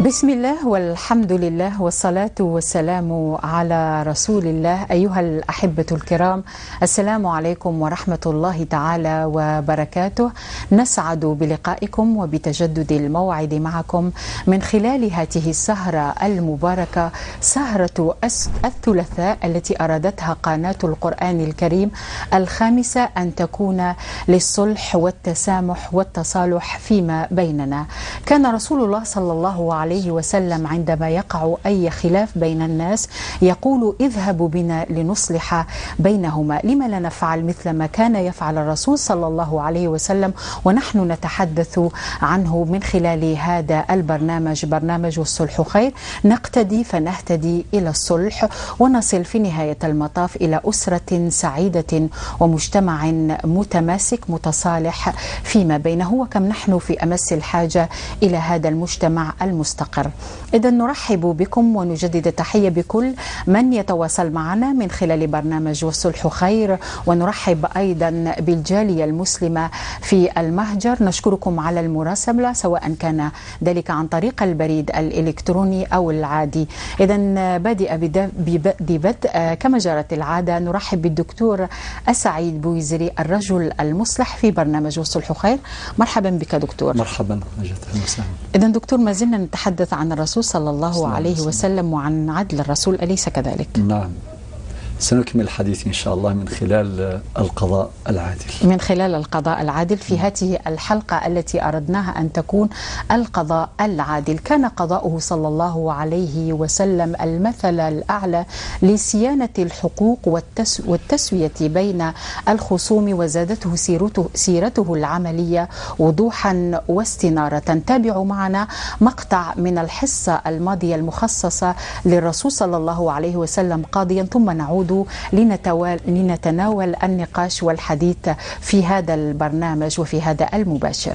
بسم الله والحمد لله والصلاة والسلام على رسول الله. أيها الأحبة الكرام، السلام عليكم ورحمة الله تعالى وبركاته. نسعد بلقائكم وبتجدد الموعد معكم من خلال هذه السهرة المباركة، سهرة الثلاثاء التي أرادتها قناة القرآن الكريم الخامسة أن تكون للصلح والتسامح والتصالح فيما بيننا. كان رسول الله صلى الله عليه وسلم عندما يقع أي خلاف بين الناس يقول: اذهبوا بنا لنصلح بينهما. لما لا نفعل مثل ما كان يفعل الرسول صلى الله عليه وسلم ونحن نتحدث عنه من خلال هذا البرنامج، برنامج الصلح خير؟ نقتدي فنهتدي إلى الصلح ونصل في نهاية المطاف إلى أسرة سعيدة ومجتمع متماسك متصالح فيما بينه، وكم نحن في أمس الحاجة إلى هذا المجتمع المستقر. إذا نرحب بكم ونجدد التحية بكل من يتواصل معنا من خلال برنامج والصلح خير، ونرحب أيضا بالجالية المسلمة في المهجر. نشكركم على المراسلة سواء كان ذلك عن طريق البريد الإلكتروني أو العادي. إذا بادئ ببدء كما جرت العادة نرحب بالدكتور السعيد بويزري الرجل المصلح في برنامج والصلح خير. مرحبا بك دكتور. مرحبا نجاة، أهلا وسهلا. إذا دكتور، ما زلنا نتحدث عن الرسول صلى الله عليه وسلم وعن عدل الرسول، أليس كذلك؟ نعم، سنكمل الحديث إن شاء الله من خلال القضاء العادل. من خلال القضاء العادل في هذه الحلقة التي أردناها أن تكون القضاء العادل. كان قضاؤه صلى الله عليه وسلم المثل الأعلى لصيانة الحقوق والتسوية بين الخصوم، وزادته سيرته العملية وضوحا واستنارة. تابعوا معنا مقطع من الحصة الماضية المخصصة للرسول صلى الله عليه وسلم قاضيا، ثم نعود لنتناول النقاش والحديث في هذا البرنامج وفي هذا المباشر.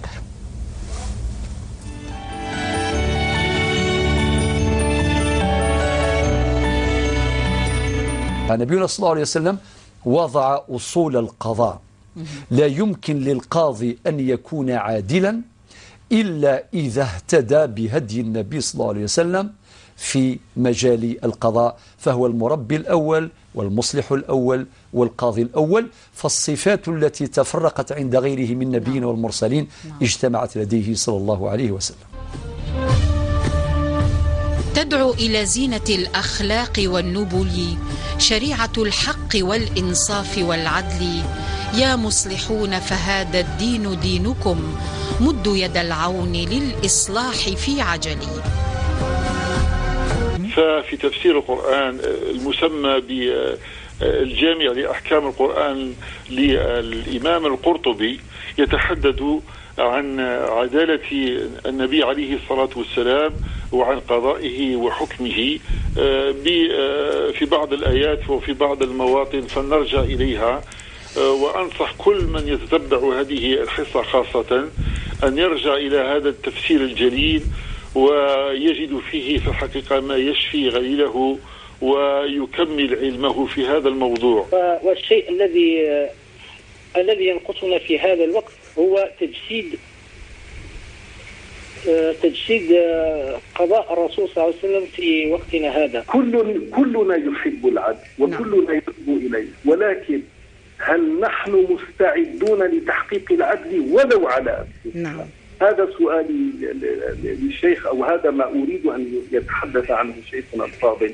نبينا صلى الله عليه وسلم وضع أصول القضاء. لا يمكن للقاضي أن يكون عادلا إلا إذا اهتدى بهدي النبي صلى الله عليه وسلم في مجال القضاء، فهو المربي الأول والمصلح الأول والقاضي الأول. فالصفات التي تفرقت عند غيره من النبيين والمرسلين اجتمعت لديه صلى الله عليه وسلم. تدعو إلى زينة الأخلاق والنبل، شريعة الحق والإنصاف والعدل. يا مصلحون فهذا الدين دينكم، مدوا يد العون للإصلاح في عجل. ففي تفسير القرآن المسمى بالجامع لأحكام القرآن للإمام القرطبي يتحدث عن عدالة النبي عليه الصلاة والسلام وعن قضائه وحكمه في بعض الآيات وفي بعض المواطن، فنرجع إليها. وأنصح كل من يتتبع هذه الحصة خاصة أن يرجع إلى هذا التفسير الجليل ويجد فيه في الحقيقة ما يشفي غليله ويكمل علمه في هذا الموضوع. والشيء الذي ينقصنا في هذا الوقت هو تجسيد قضاء الرسول صلى الله عليه وسلم في وقتنا هذا. كلنا يحب العدل وكلنا يحب إليه، ولكن هل نحن مستعدون لتحقيق العدل ولو على أنفسنا؟ نعم. هذا سؤالي للشيخ، أو هذا ما أريد أن يتحدث عنه شيخنا الفاضل.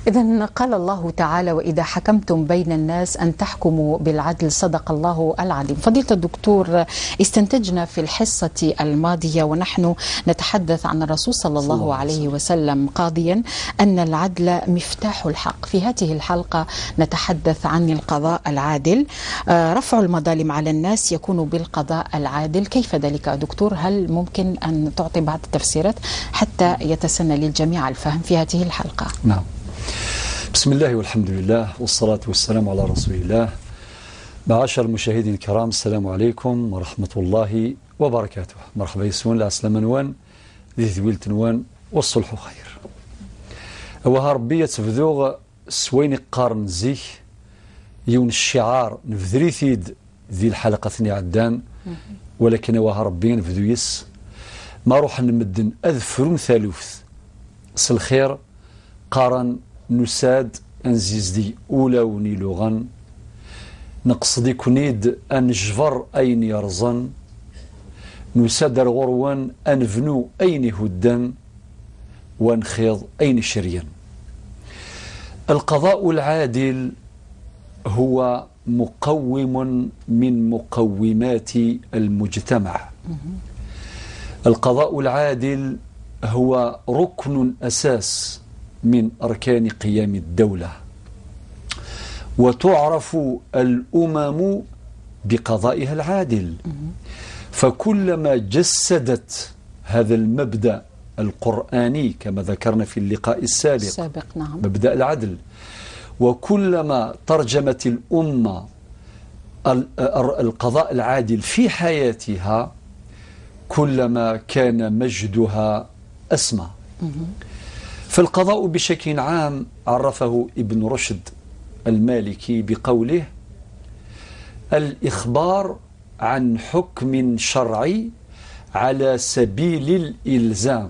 إذن قال الله تعالى: وإذا حكمتم بين الناس أن تحكموا بالعدل، صدق الله العظيم. فضيلة الدكتور، استنتجنا في الحصة الماضية ونحن نتحدث عن الرسول صلى الله عليه وسلم قاضيا أن العدل مفتاح الحق. في هذه الحلقة نتحدث عن القضاء العادل. رفع المظالم على الناس يكون بالقضاء العادل، كيف ذلك دكتور؟ هل ممكن أن تعطي بعض التفسيرات حتى يتسنى للجميع الفهم في هذه الحلقة؟ نعم. بسم الله والحمد لله والصلاة والسلام على رسول الله. معاشر المشاهدين الكرام، السلام عليكم ورحمة الله وبركاته. مرحبا يسون العسلامة نوان ذي ذويل تنوان والصلح خير. وها ربي تفذوغ سوين قارن زيك يون الشعار نفذريثيد ذي الحلقة ثني عدان ولكن واه ربي نفذو يس ما روح نمدن أذفرون ثالوث سالخير قارن نساد أنزيزدي أولى ونيلوغن نقصدي كنيد أنجفر أين يرزن نساد الغروان أنفنو أين هدن ونخيض أين شريا. القضاء العادل هو مقوم من مقومات المجتمع. القضاء العادل هو ركن أساس من أركان قيام الدولة، وتعرف الأمم بقضائها العادل. فكلما جسدت هذا المبدأ القرآني كما ذكرنا في اللقاء السابق نعم. مبدأ العدل، وكلما ترجمت الأمة القضاء العادل في حياتها كلما كان مجدها أسمى. فالقضاء بشكل عام عرفه ابن رشد المالكي بقوله: الإخبار عن حكم شرعي على سبيل الإلزام.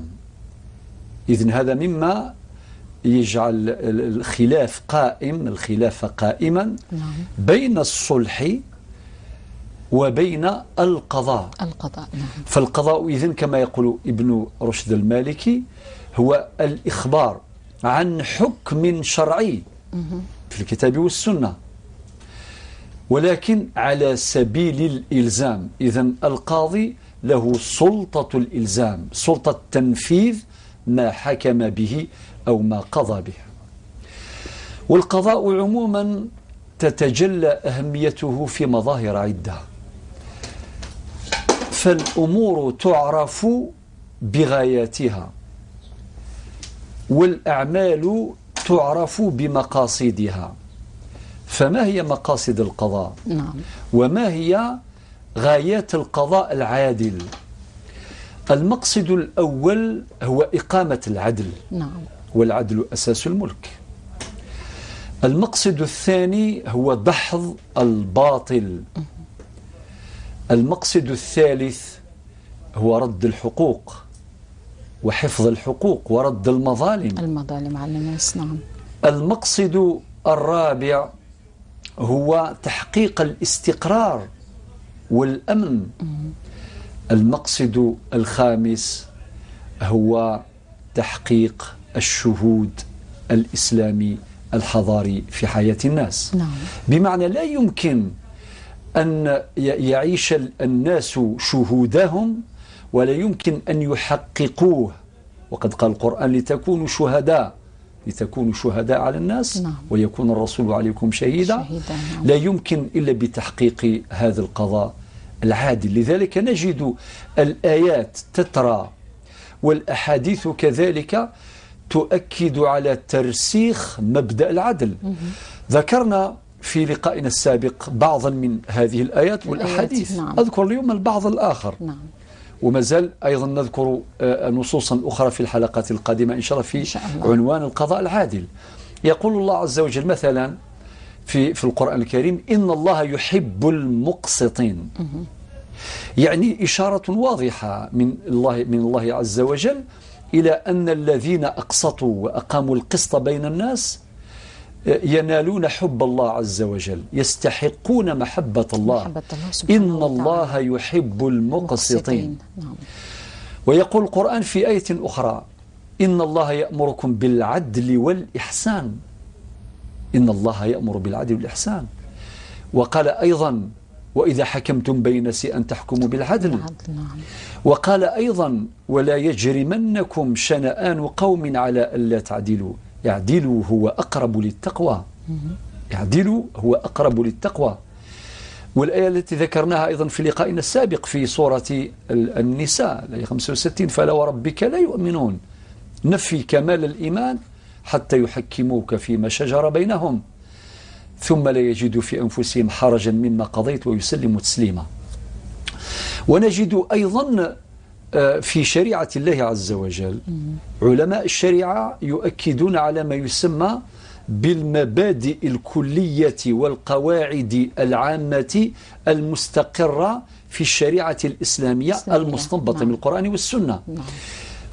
إذن هذا مما يجعل الخلاف قائم، الخلاف قائما بين الصلح وبين القضاء. نعم. فالقضاء إذن كما يقول ابن رشد المالكي هو الإخبار عن حكم شرعي في الكتاب والسنة، ولكن على سبيل الإلزام. إذن القاضي له سلطة الإلزام، سلطة تنفيذ ما حكم به أو ما قضى به. والقضاء عموما تتجلى أهميته في مظاهر عدة. فالأمور تعرف بغاياتها، والأعمال تعرف بمقاصدها. فما هي مقاصد القضاء؟ نعم. وما هي غايات القضاء العادل؟ المقصد الأول هو إقامة العدل. نعم. والعدل أساس الملك. المقصد الثاني هو دحض الباطل. المقصد الثالث هو رد الحقوق وحفظ الحقوق ورد المظالم، المظالم على الناس. نعم. المقصد الرابع هو تحقيق الاستقرار والأمن. المقصد الخامس هو تحقيق الشهود الإسلامي الحضاري في حياة الناس. نعم. بمعنى لا يمكن أن يعيش الناس شهودهم ولا يمكن أن يحققوه. وقد قال القرآن: لتكونوا شهداء، لتكونوا شهداء على الناس. نعم. ويكون الرسول عليكم شهيدا. نعم. لا يمكن إلا بتحقيق هذا القضاء العادل. لذلك نجد الآيات تترى والأحاديث كذلك تؤكد على ترسيخ مبدأ العدل. ذكرنا في لقائنا السابق بعضا من هذه الآيات والأحاديث. نعم. أذكر اليوم البعض الآخر. نعم. وما زال أيضا نذكر نصوصا أخرى في الحلقات القادمة إن شاء الله في عنوان القضاء العادل. يقول الله عز وجل مثلا في القرآن الكريم: إن الله يحب المقسطين. يعني إشارة واضحة من الله عز وجل إلى أن الذين أقسطوا وأقاموا القسط بين الناس ينالون حب الله عز وجل، يستحقون محبة الله. إن الله يحب المقسطين. نعم. ويقول القرآن في آية أخرى: إن الله يأمركم بالعدل والإحسان. إن الله يأمر بالعدل والإحسان. وقال أيضا: وإذا حكمتم بين الناس أن تحكموا بالعدل. نعم. وقال أيضا: ولا يجرمنكم شنآن قوم على ألا تعدلوا، اعدلوا هو أقرب للتقوى. اعدلوا هو أقرب للتقوى. والآية التي ذكرناها أيضا في لقائنا السابق في سورة النساء الآية 65: فلا وربك لا يؤمنون، نفي كمال الإيمان حتى يحكموك فيما شجر بينهم ثم لا يجدوا في أنفسهم حرجا مما قضيت ويسلموا تسليما. ونجد أيضا في شريعة الله عز وجل علماء الشريعة يؤكدون على ما يسمى بالمبادئ الكلية والقواعد العامة المستقرة في الشريعة الإسلامية المستنبطة من القرآن والسنة.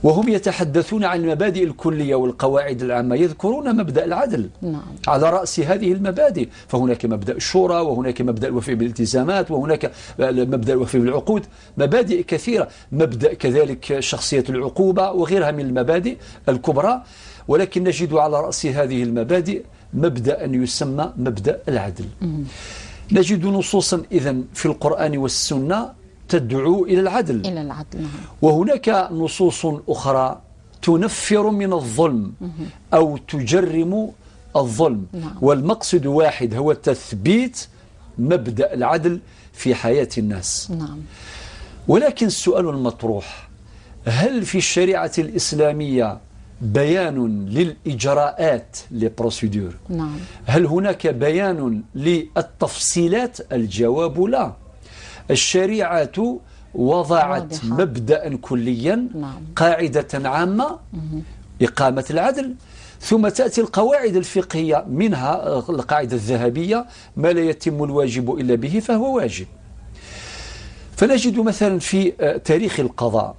وهم يتحدثون عن المبادئ الكلية والقواعد العامة يذكرون مبدأ العدل على رأس هذه المبادئ. فهناك مبدأ الشورى، وهناك مبدأ الوفاء بالالتزامات، وهناك مبدأ الوفاء بالعقود، مبادئ كثيرة، مبدأ كذلك شخصية العقوبة وغيرها من المبادئ الكبرى. ولكن نجد على رأس هذه المبادئ مبدأ يسمى مبدأ العدل. نجد نصوصا إذن في القرآن والسنة تدعو إلى العدل، إلى العدل. وهناك نصوص أخرى تنفر من الظلم أو تجرم الظلم. والمقصد واحد، هو تثبيت مبدأ العدل في حياة الناس. ولكن السؤال المطروح، هل في الشريعة الإسلامية بيان للإجراءات، les procédures؟ هل هناك بيان للتفصيلات؟ الجواب لا. الشريعة وضعت مبدأ كليا، قاعدة عامة، إقامة العدل، ثم تأتي القواعد الفقهية، منها القاعدة الذهبية: ما لا يتم الواجب إلا به فهو واجب. فنجد مثلا في تاريخ القضاء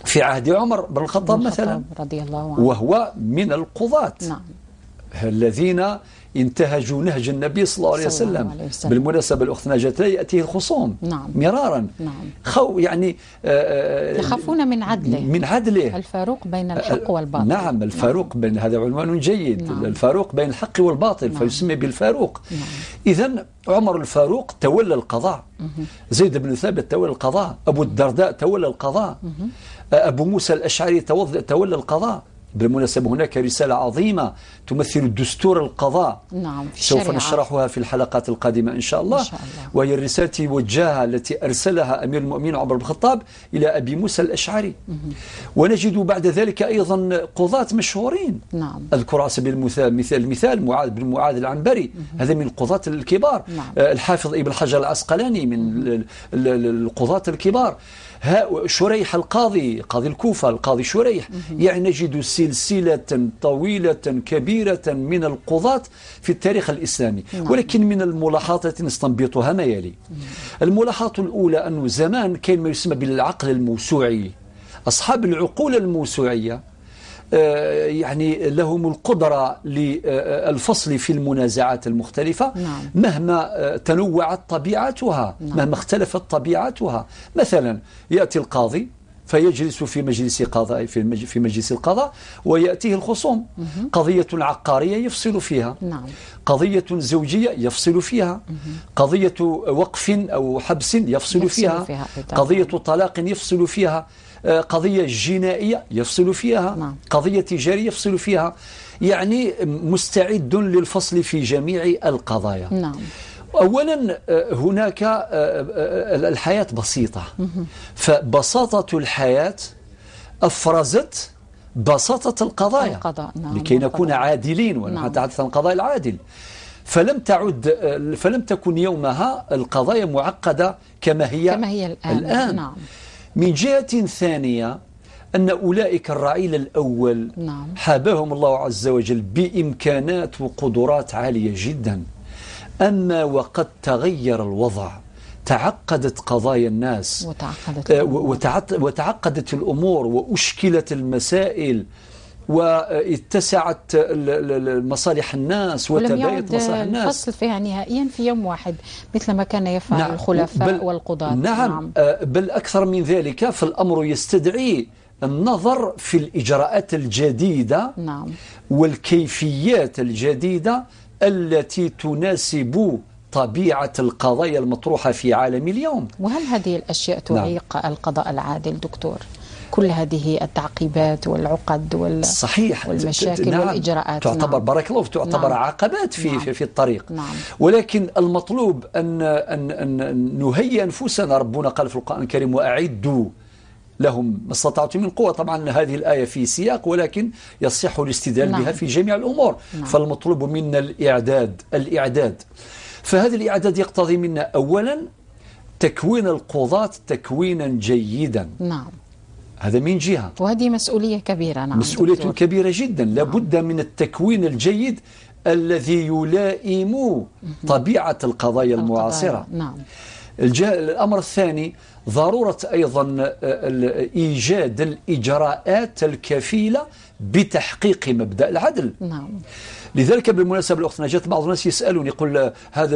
في عهد عمر بن الخطاب مثلا رضي الله عنه، وهو من القضاة الذين انتهجوا نهج النبي صلى الله عليه وسلم. بالمناسبة الأخت نجاة لا يأتيه الخصوم مرارا، يعني يخافون من عدله، من عدله، الفاروق بين الحق والباطل. نعم، الفاروق بين، هذا عنوان جيد، الفاروق بين الحق والباطل، فيسمى بالفاروق. إذن عمر الفاروق تولى القضاء، زيد بن ثابت تولى القضاء، أبو الدرداء تولى القضاء، أبو موسى الأشعري تولى القضاء. بالمناسبة هناك رسالة عظيمة تمثل دستور القضاء، سوف نشرحها في الحلقات القادمة إن شاء الله، وهي الرسالة التي وجهها، التي أرسلها أمير المؤمنين عمر بن الخطاب إلى أبي موسى الأشعري. ونجد بعد ذلك أيضا قضاة مشهورين، أذكر على سبيل المثال معاذ بن معاذ العنبري، هذا من القضاة الكبار، الحافظ ابن حجر العسقلاني من القضاة الكبار، شريح القاضي، قاضي الكوفة القاضي شريح. يعني نجد سلسلة طويلة كبيرة من القضاة في التاريخ الإسلامي. ولكن من الملاحظات التي نستنبطها ما يلي. الملاحظة الأولى أنه زمان كان ما يسمى بالعقل الموسوعي، أصحاب العقول الموسوعية يعني لهم القدرة للفصل في المنازعات المختلفة، مهما تنوعت طبيعتها، مهما اختلفت طبيعتها. مثلا يأتي القاضي فيجلس في مجلس قضاء، في مجلس القضاء، ويأتيه الخصوم. قضية عقارية يفصل فيها، قضية زوجية يفصل فيها، قضية وقف أو حبس يفصل فيها، قضية طلاق يفصل فيها، قضية جنائية يفصل فيها، قضية تجارية يفصل فيها. يعني مستعد للفصل في جميع القضايا. أولا هناك الحياة بسيطة، فبساطة الحياة أفرزت بساطة القضايا، لكي نكون عادلين، ونتحدث عن القضاء العادل. فلم تكن يومها القضايا معقدة كما هي الآن. من جهة ثانية أن أولئك الرعيل الأول حابهم الله عز وجل بإمكانات وقدرات عالية جدا. أما وقد تغير الوضع، تعقدت قضايا الناس، وتعقدت الأمور، وأشكلت المسائل، واتسعت مصالح الناس، وتباينت مصالح الناس. الفصل فيها نهائيا في يوم واحد مثل ما كان يفعل الخلفاء والقضاة. بل أكثر من ذلك، فالأمر يستدعي النظر في الإجراءات الجديدة والكيفيات الجديدة التي تناسب طبيعة القضايا المطروحة في عالم اليوم. وهل هذه الأشياء تعيق القضاء العادل دكتور؟ كل هذه التعقيبات والعقد صحيح. والمشاكل والإجراءات تعتبر بارك الله تعتبر عقبات في الطريق. ولكن المطلوب أن نهيئ أنفسنا. ربنا قال في القرآن الكريم: وأعدوا لهم ما استطعتم من قوة. طبعا هذه الآية في سياق، ولكن يصح الاستدلال بها في جميع الأمور. فالمطلوب منا الإعداد. فهذا الإعداد يقتضي منا أولا تكوين القضاة تكوينا جيدا. هذا من جهة، وهذه مسؤولية كبيرة. نعم، مسؤولية كبيرة جدا. لابد من التكوين الجيد الذي يلائم طبيعة القضايا المعاصرة. نعم. الأمر الثاني ضرورة أيضا إيجاد الإجراءات الكفيلة بتحقيق مبدأ العدل. نعم. لذلك بالمناسبة الأخت نجاة، بعض الناس يسألون يقول هذا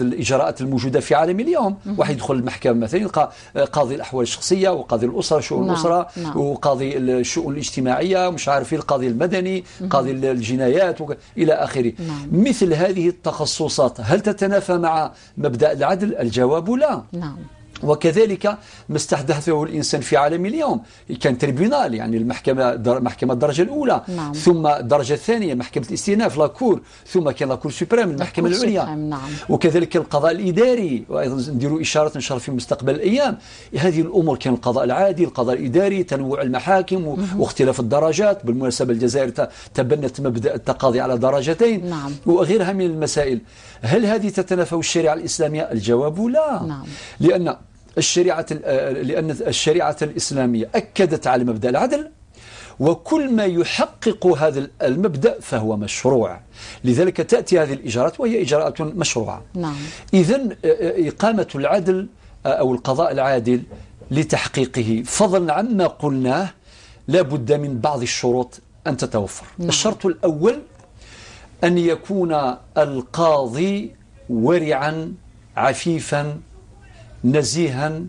الإجراءات الموجودة في عالم اليوم، واحد يدخل المحكمة مثلا يلقى قاضي الأحوال الشخصية وقاضي الأسرة، شؤون الأسرة، وقاضي الشؤون الاجتماعية، مش عارف القاضي المدني، قاضي الجنايات إلى آخره. مثل هذه التخصصات هل تتنافى مع مبدأ العدل؟ الجواب لا. نعم. وكذلك ما استحدثه الإنسان في عالم اليوم كان tribunal، يعني المحكمة، محكمة الدرجة الأولى، نعم. ثم الدرجة الثانية محكمة الاستئناف la cour، ثم كان la cour suprême المحكمة العليا، نعم. وكذلك القضاء الإداري، وأيضا نديروا إشارة إن شاء الله في مستقبل الأيام. هذه الأمور كان القضاء العادي، القضاء الإداري، تنوع المحاكم واختلاف الدرجات. بالمناسبة الجزائر تبنت مبدأ التقاضي على درجتين، نعم. وغيرها من المسائل. هل هذه تتنافى الشريعة الإسلامية؟ الجواب لا. نعم. لأن الشريعة الإسلامية أكدت على مبدأ العدل، وكل ما يحقق هذا المبدأ فهو مشروع. لذلك تأتي هذه الإجراءات وهي إجراءات مشروعة. نعم. إذن إقامة العدل أو القضاء العادل لتحقيقه فضلا عما قلناه لا بد من بعض الشروط أن تتوفر. نعم. الشرط الأول أن يكون القاضي ورعا عفيفا نزيها.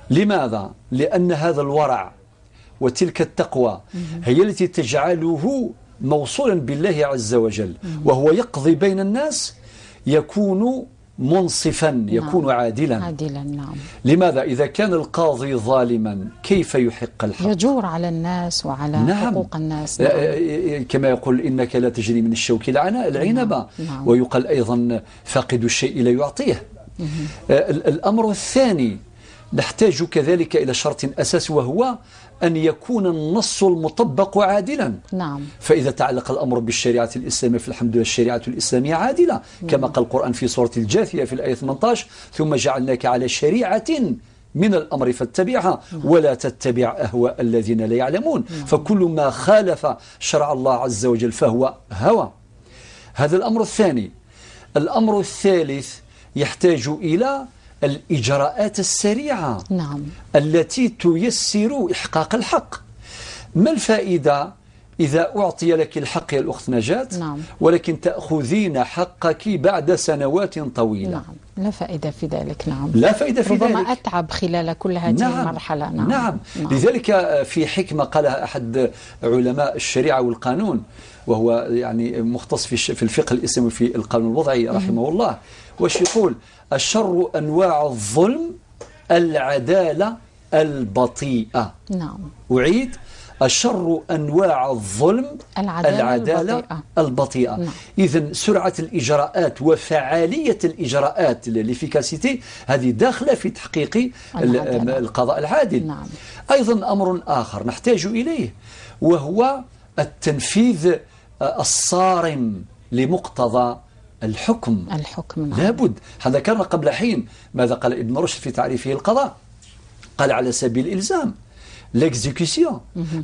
لماذا؟ لأن هذا الورع وتلك التقوى هي التي تجعله موصولا بالله عز وجل، وهو يقضي بين الناس يكون منصفا، يكون عادلا. عادلا، نعم. لماذا؟ إذا كان القاضي ظالما كيف يحق الحق؟ يجور على الناس وعلى نعم. حقوق الناس. نعم. كما يقول إنك لا تجري من الشوك العنبة. نعم. ويقال أيضا فاقد الشيء لا يعطيه. الأمر الثاني نحتاج كذلك إلى شرط أساسي، وهو أن يكون النص المطبق عادلا. نعم. فإذا تعلق الأمر بالشريعة الإسلامية فالحمد لله الشريعة الإسلامية عادلة، كما قال القرآن في سورة الجاثية في الآية 18: ثم جعلناك على شريعة من الأمر فاتبعها ولا تتبع أهواء الذين لا يعلمون. فكل ما خالف شرع الله عز وجل فهو هوى. هذا الأمر الثاني. الأمر الثالث يحتاج إلى الإجراءات السريعة، نعم. التي تيسر إحقاق الحق. ما الفائدة إذا أعطي لك الحق يا الأخت نجاة، نعم. ولكن تأخذين حقك بعد سنوات طويلة؟ نعم. لا فائدة في ذلك. نعم. لا فائدة في ربما ذلك. أتعب خلال كل هذه نعم. المرحلة. نعم. نعم. نعم. لذلك في حكمة قالها أحد علماء الشريعة والقانون، وهو يعني مختص في الفقه الإسلامي في القانون الوضعي رحمه الله، وش يقول؟ الشر أنواع الظلم العدالة البطيئة. نعم. أعيد: الشر أنواع الظلم العدالة البطيئة. نعم. إذن سرعة الإجراءات وفعالية الإجراءات l'efficacité هذه داخلة في تحقيق القضاء العادل. نعم. أيضا أمر آخر نحتاج إليه، وهو التنفيذ الصارم لمقتضى الحكم. الحكم، نعم. لابد. هذا ذكرنا قبل حين ماذا قال ابن رشد في تعريفه القضاء، قال على سبيل الإلزام l'exécution.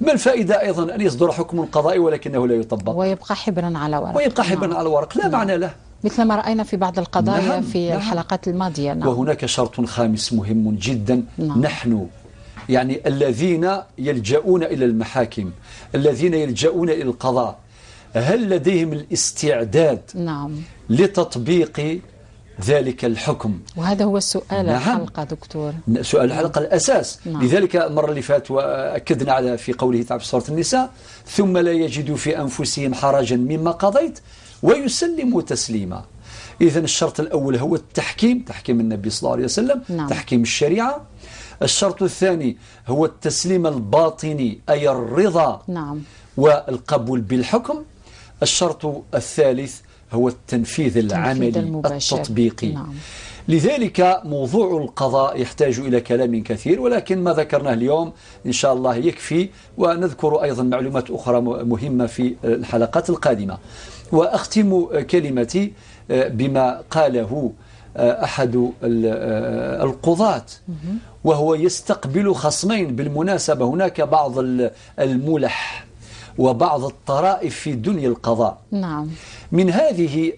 ما الفائدة أيضا أن يصدر حكم قضائي ولكنه لا يطبق ويبقى حبرا على ورق، ويبقى حبرا نعم. على ورق، لا نعم. معنى له، مثل ما رأينا في بعض القضايا نعم. في نعم. الحلقات الماضية. نعم. وهناك شرط خامس مهم جدا. نعم. نحن يعني الذين يلجؤون إلى المحاكم، الذين يلجؤون إلى القضاء، هل لديهم الاستعداد نعم. لتطبيق ذلك الحكم؟ وهذا هو السؤال نعم. الحلقة دكتور، سؤال الحلقة الأساس. نعم. لذلك المرة اللي فات وأكدنا على في قوله تعالى في سورة النساء: ثم لا يجدوا في أنفسهم حرجا مما قضيت ويسلموا تسليما. إذن الشرط الأول هو التحكيم، تحكيم النبي صلى الله عليه وسلم، نعم. تحكيم الشريعة. الشرط الثاني هو التسليم الباطني، أي الرضا نعم. والقبول بالحكم. الشرط الثالث هو التنفيذ العملي التطبيقي. نعم. لذلك موضوع القضاء يحتاج إلى كلام كثير، ولكن ما ذكرناه اليوم إن شاء الله يكفي، ونذكر أيضا معلومات أخرى مهمة في الحلقات القادمة. وأختم كلمتي بما قاله أحد القضاة وهو يستقبل خصمين. بالمناسبة هناك بعض الملح وبعض الطرائف في دنيا القضاء. نعم. من هذه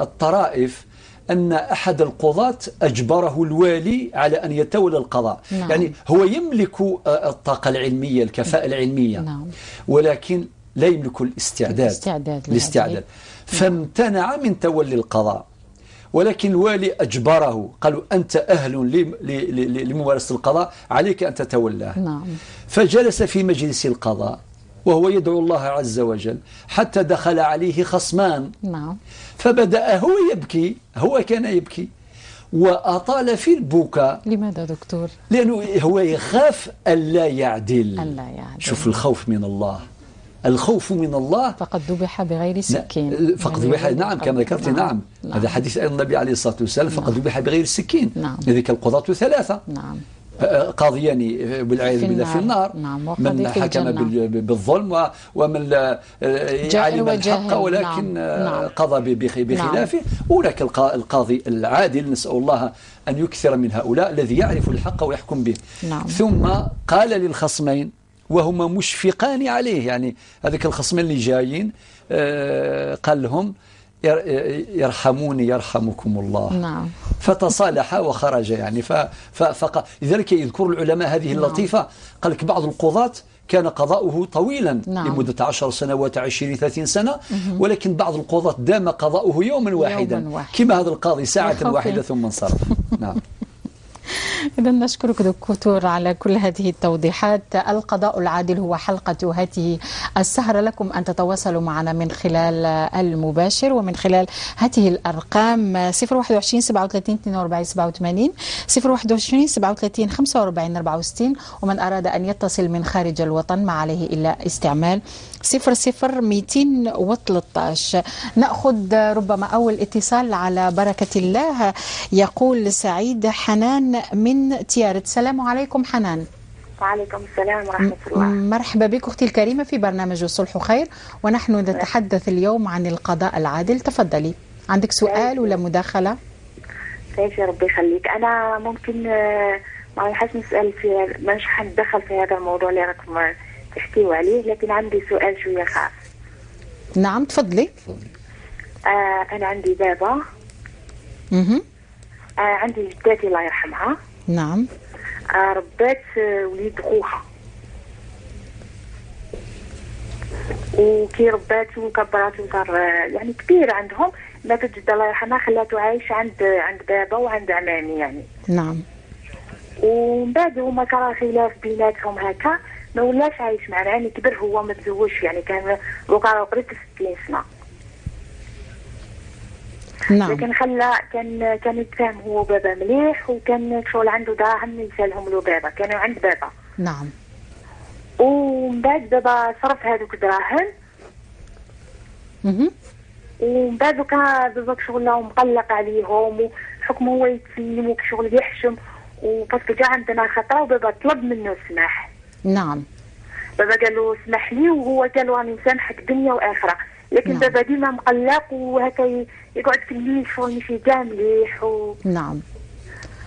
الطرائف أن أحد القضاة أجبره الوالي على أن يتولى القضاء. نعم. يعني هو يملك الطاقة العلمية، الكفاءة العلمية. نعم. ولكن لا يملك الاستعداد. فامتنع من تولي القضاء، ولكن الوالي أجبره، قالوا أنت أهل لممارسة القضاء، عليك أن تتولاه. نعم. فجلس في مجلس القضاء وهو يدعو الله عز وجل حتى دخل عليه خصمان. نعم. فبدأ هو يبكي، هو كان يبكي وأطال في البكاء. لماذا دكتور؟ لأنه هو يخاف ألا يعدل. شوف الخوف من الله، الخوف من الله. فقد ذبح بغير سكين. فقد ذبح، نعم كما ذكرت. نعم. نعم. هذا حديث النبي عليه الصلاة والسلام. نعم. فقد ذبح بغير سكين. نعم. لذلك القضاة ثلاثة. نعم. قاضيان والعياذ بالله في النار. نعم. من حكم بالظلم ومن علم الحق ولكن نعم. قضى بخلافه. نعم. هناك القاضي العادل، نسأل الله أن يكثر من هؤلاء الذي يعرف الحق ويحكم به. نعم. ثم قال للخصمين وهما مشفقان عليه، يعني هذاك الخصمين اللي جايين، قال لهم يرحموني يرحمكم الله. نعم. فتصالح وخرج يعني. لذلك يذكر العلماء هذه اللطيفة. نعم. قال لك بعض القضاة كان قضاؤه طويلا. نعم. لمدة 10 سنوات، 20، 30 سنة. ولكن بعض القضاة دام قضاؤه يوما واحدا، كما هذا القاضي ساعة واحدة ثم انصرف. نعم. إذا نشكرك دكتور على كل هذه التوضيحات. القضاء العادل هو حلقة هذه السهرة، لكم أن تتواصلوا معنا من خلال المباشر ومن خلال هذه الأرقام 021 37 42 87، 021 37 45 64. ومن أراد أن يتصل من خارج الوطن ما عليه إلا استعمال 00 213. نأخذ ربما أول اتصال على بركة الله. يقول سعيد حنان من تيارت. السلام عليكم حنان. وعليكم السلام ورحمة الله. مرحبا بك أختي الكريمة في برنامج الصلح خير، ونحن نتحدث اليوم عن القضاء العادل. تفضلي، عندك سؤال ولا مداخلة؟ كيف يا ربي يخليك. أنا ممكن ما رايحاش نسأل في، مش حندخل في هذا الموضوع اللي راكم تحكيوا عليه، لكن عندي سؤال شوية خاص. نعم تفضلي. أنا عندي بابا. عندي جداتي الله يرحمها. نعم. ربات وليد خوها، وكي ربات وكبرات وصار يعني كبير عندهم. ماتت جدة الله يرحمها، خلاته عايش عند بابا وعند عمامي يعني. نعم. ومن بعد هما كان خلاف بيناتهم هكا، ما ولاش عايش معنا يعني، كبر هو ما تزوجش يعني، كان وقع قريب 60 سنة. نعم. لكن خلى كان يتفاهم هو وبابا مليح، وكان شغل عنده دراهم يسالهم له بابا، كانوا عند بابا. نعم. ومن بعد بابا صرف هذوك الدراهم. ومن بعد كان بابا شغل مقلق عليهم، وحكم هو يتسلم وشغل يحشم، و parce que جا عندنا خطره وبابا طلب منه السماح. نعم. بابا قال له اسمح لي، وهو قال له راني مسامحك دنيا واخره، لكن نعم. بابا ديما مقلق وهكا يقعد في الليل شغل ماشي كاع مليح نعم.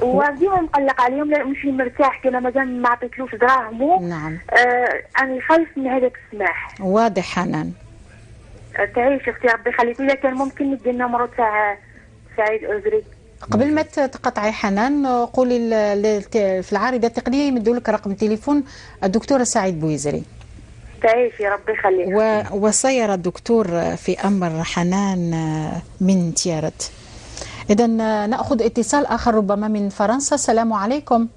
وديما مقلق عليهم، لا ماشي مرتاح، كان مازال ما عطيتلوش دراهمو. نعم. انا خايف من هذاك السماح. واضح حنان. تعيش اختي ربي يخليك. اذا كان ممكن ندي ال numéro تاع سعيد أزري. قبل ما تقطعي حنان، قولي في العارضة التقنية يمدوا لك رقم تليفون الدكتورة سعيد بويزري. تعيشي ربي يخليك. وسير الدكتور في أمر حنان من تيارت. إذا نأخذ اتصال آخر ربما من فرنسا. السلام عليكم.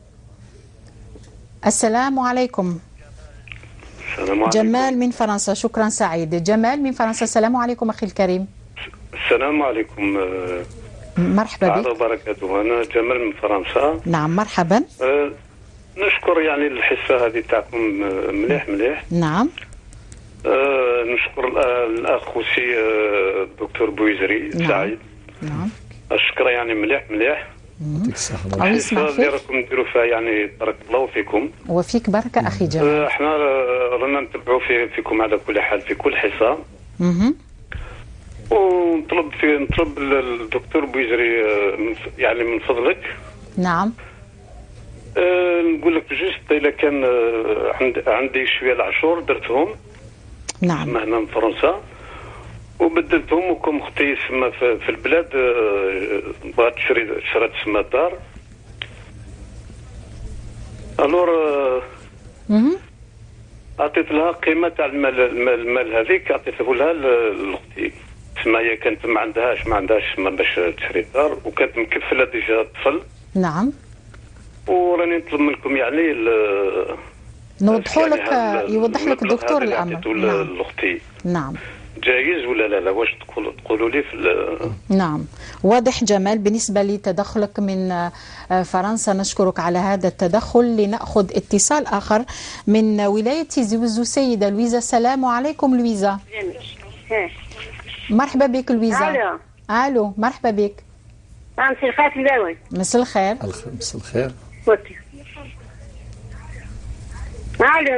السلام عليكم. السلام عليكم. جمال من فرنسا. شكرا سعيد. جمال من فرنسا. السلام عليكم أخي الكريم. السلام عليكم. مرحبا بك. وبركاته. أنا جمال من فرنسا. نعم مرحبا. نشكر يعني الحصة هذه تاعكم مليح مليح. نعم. نشكر الأخ وسي الدكتور بويزري. نعم. سعيد. نعم. الشكر يعني مليح مليح. يعطيك الصحة. الحصة اللي راكم ديروا فيها يعني بارك الله فيكم. وفيك بركة أخي جمال. احنا رانا نتبعوا فيكم على كل حال في كل حصة. ومن ونطلب نطلب الدكتور بويزري يعني من فضلك. نعم. نقول لك juste الا كان عندي شوية العشور درتهم. نعم. هنا من فرنسا وبدلتهم، وكم اختي سما في البلاد بغات تشري، شرات سما الدار. alors عطيت لها قيمة تاع المال هذيك، عطيته لها لاختي. تسمى هي كانت ما عندهاش باش تشري الدار، وكانت مكفله déjà الطفل. نعم. وراني نطلب منكم يعني نوضحوا لك، يوضح لك الدكتور الامر. نعم. لاختي. نعم. جايز ولا لا؟ لا واش تقولوا لي في نعم، واضح جمال. بالنسبة لتدخلك من فرنسا نشكرك على هذا التدخل. لنأخذ اتصال آخر من ولاية تيزي وزو، سيدة لويزا. السلام عليكم لويزا. مرحبا بك لويزا. الو. الو، مرحبا بك. مساء الخير في الأول. مساء الخير. مساء الخير. الو،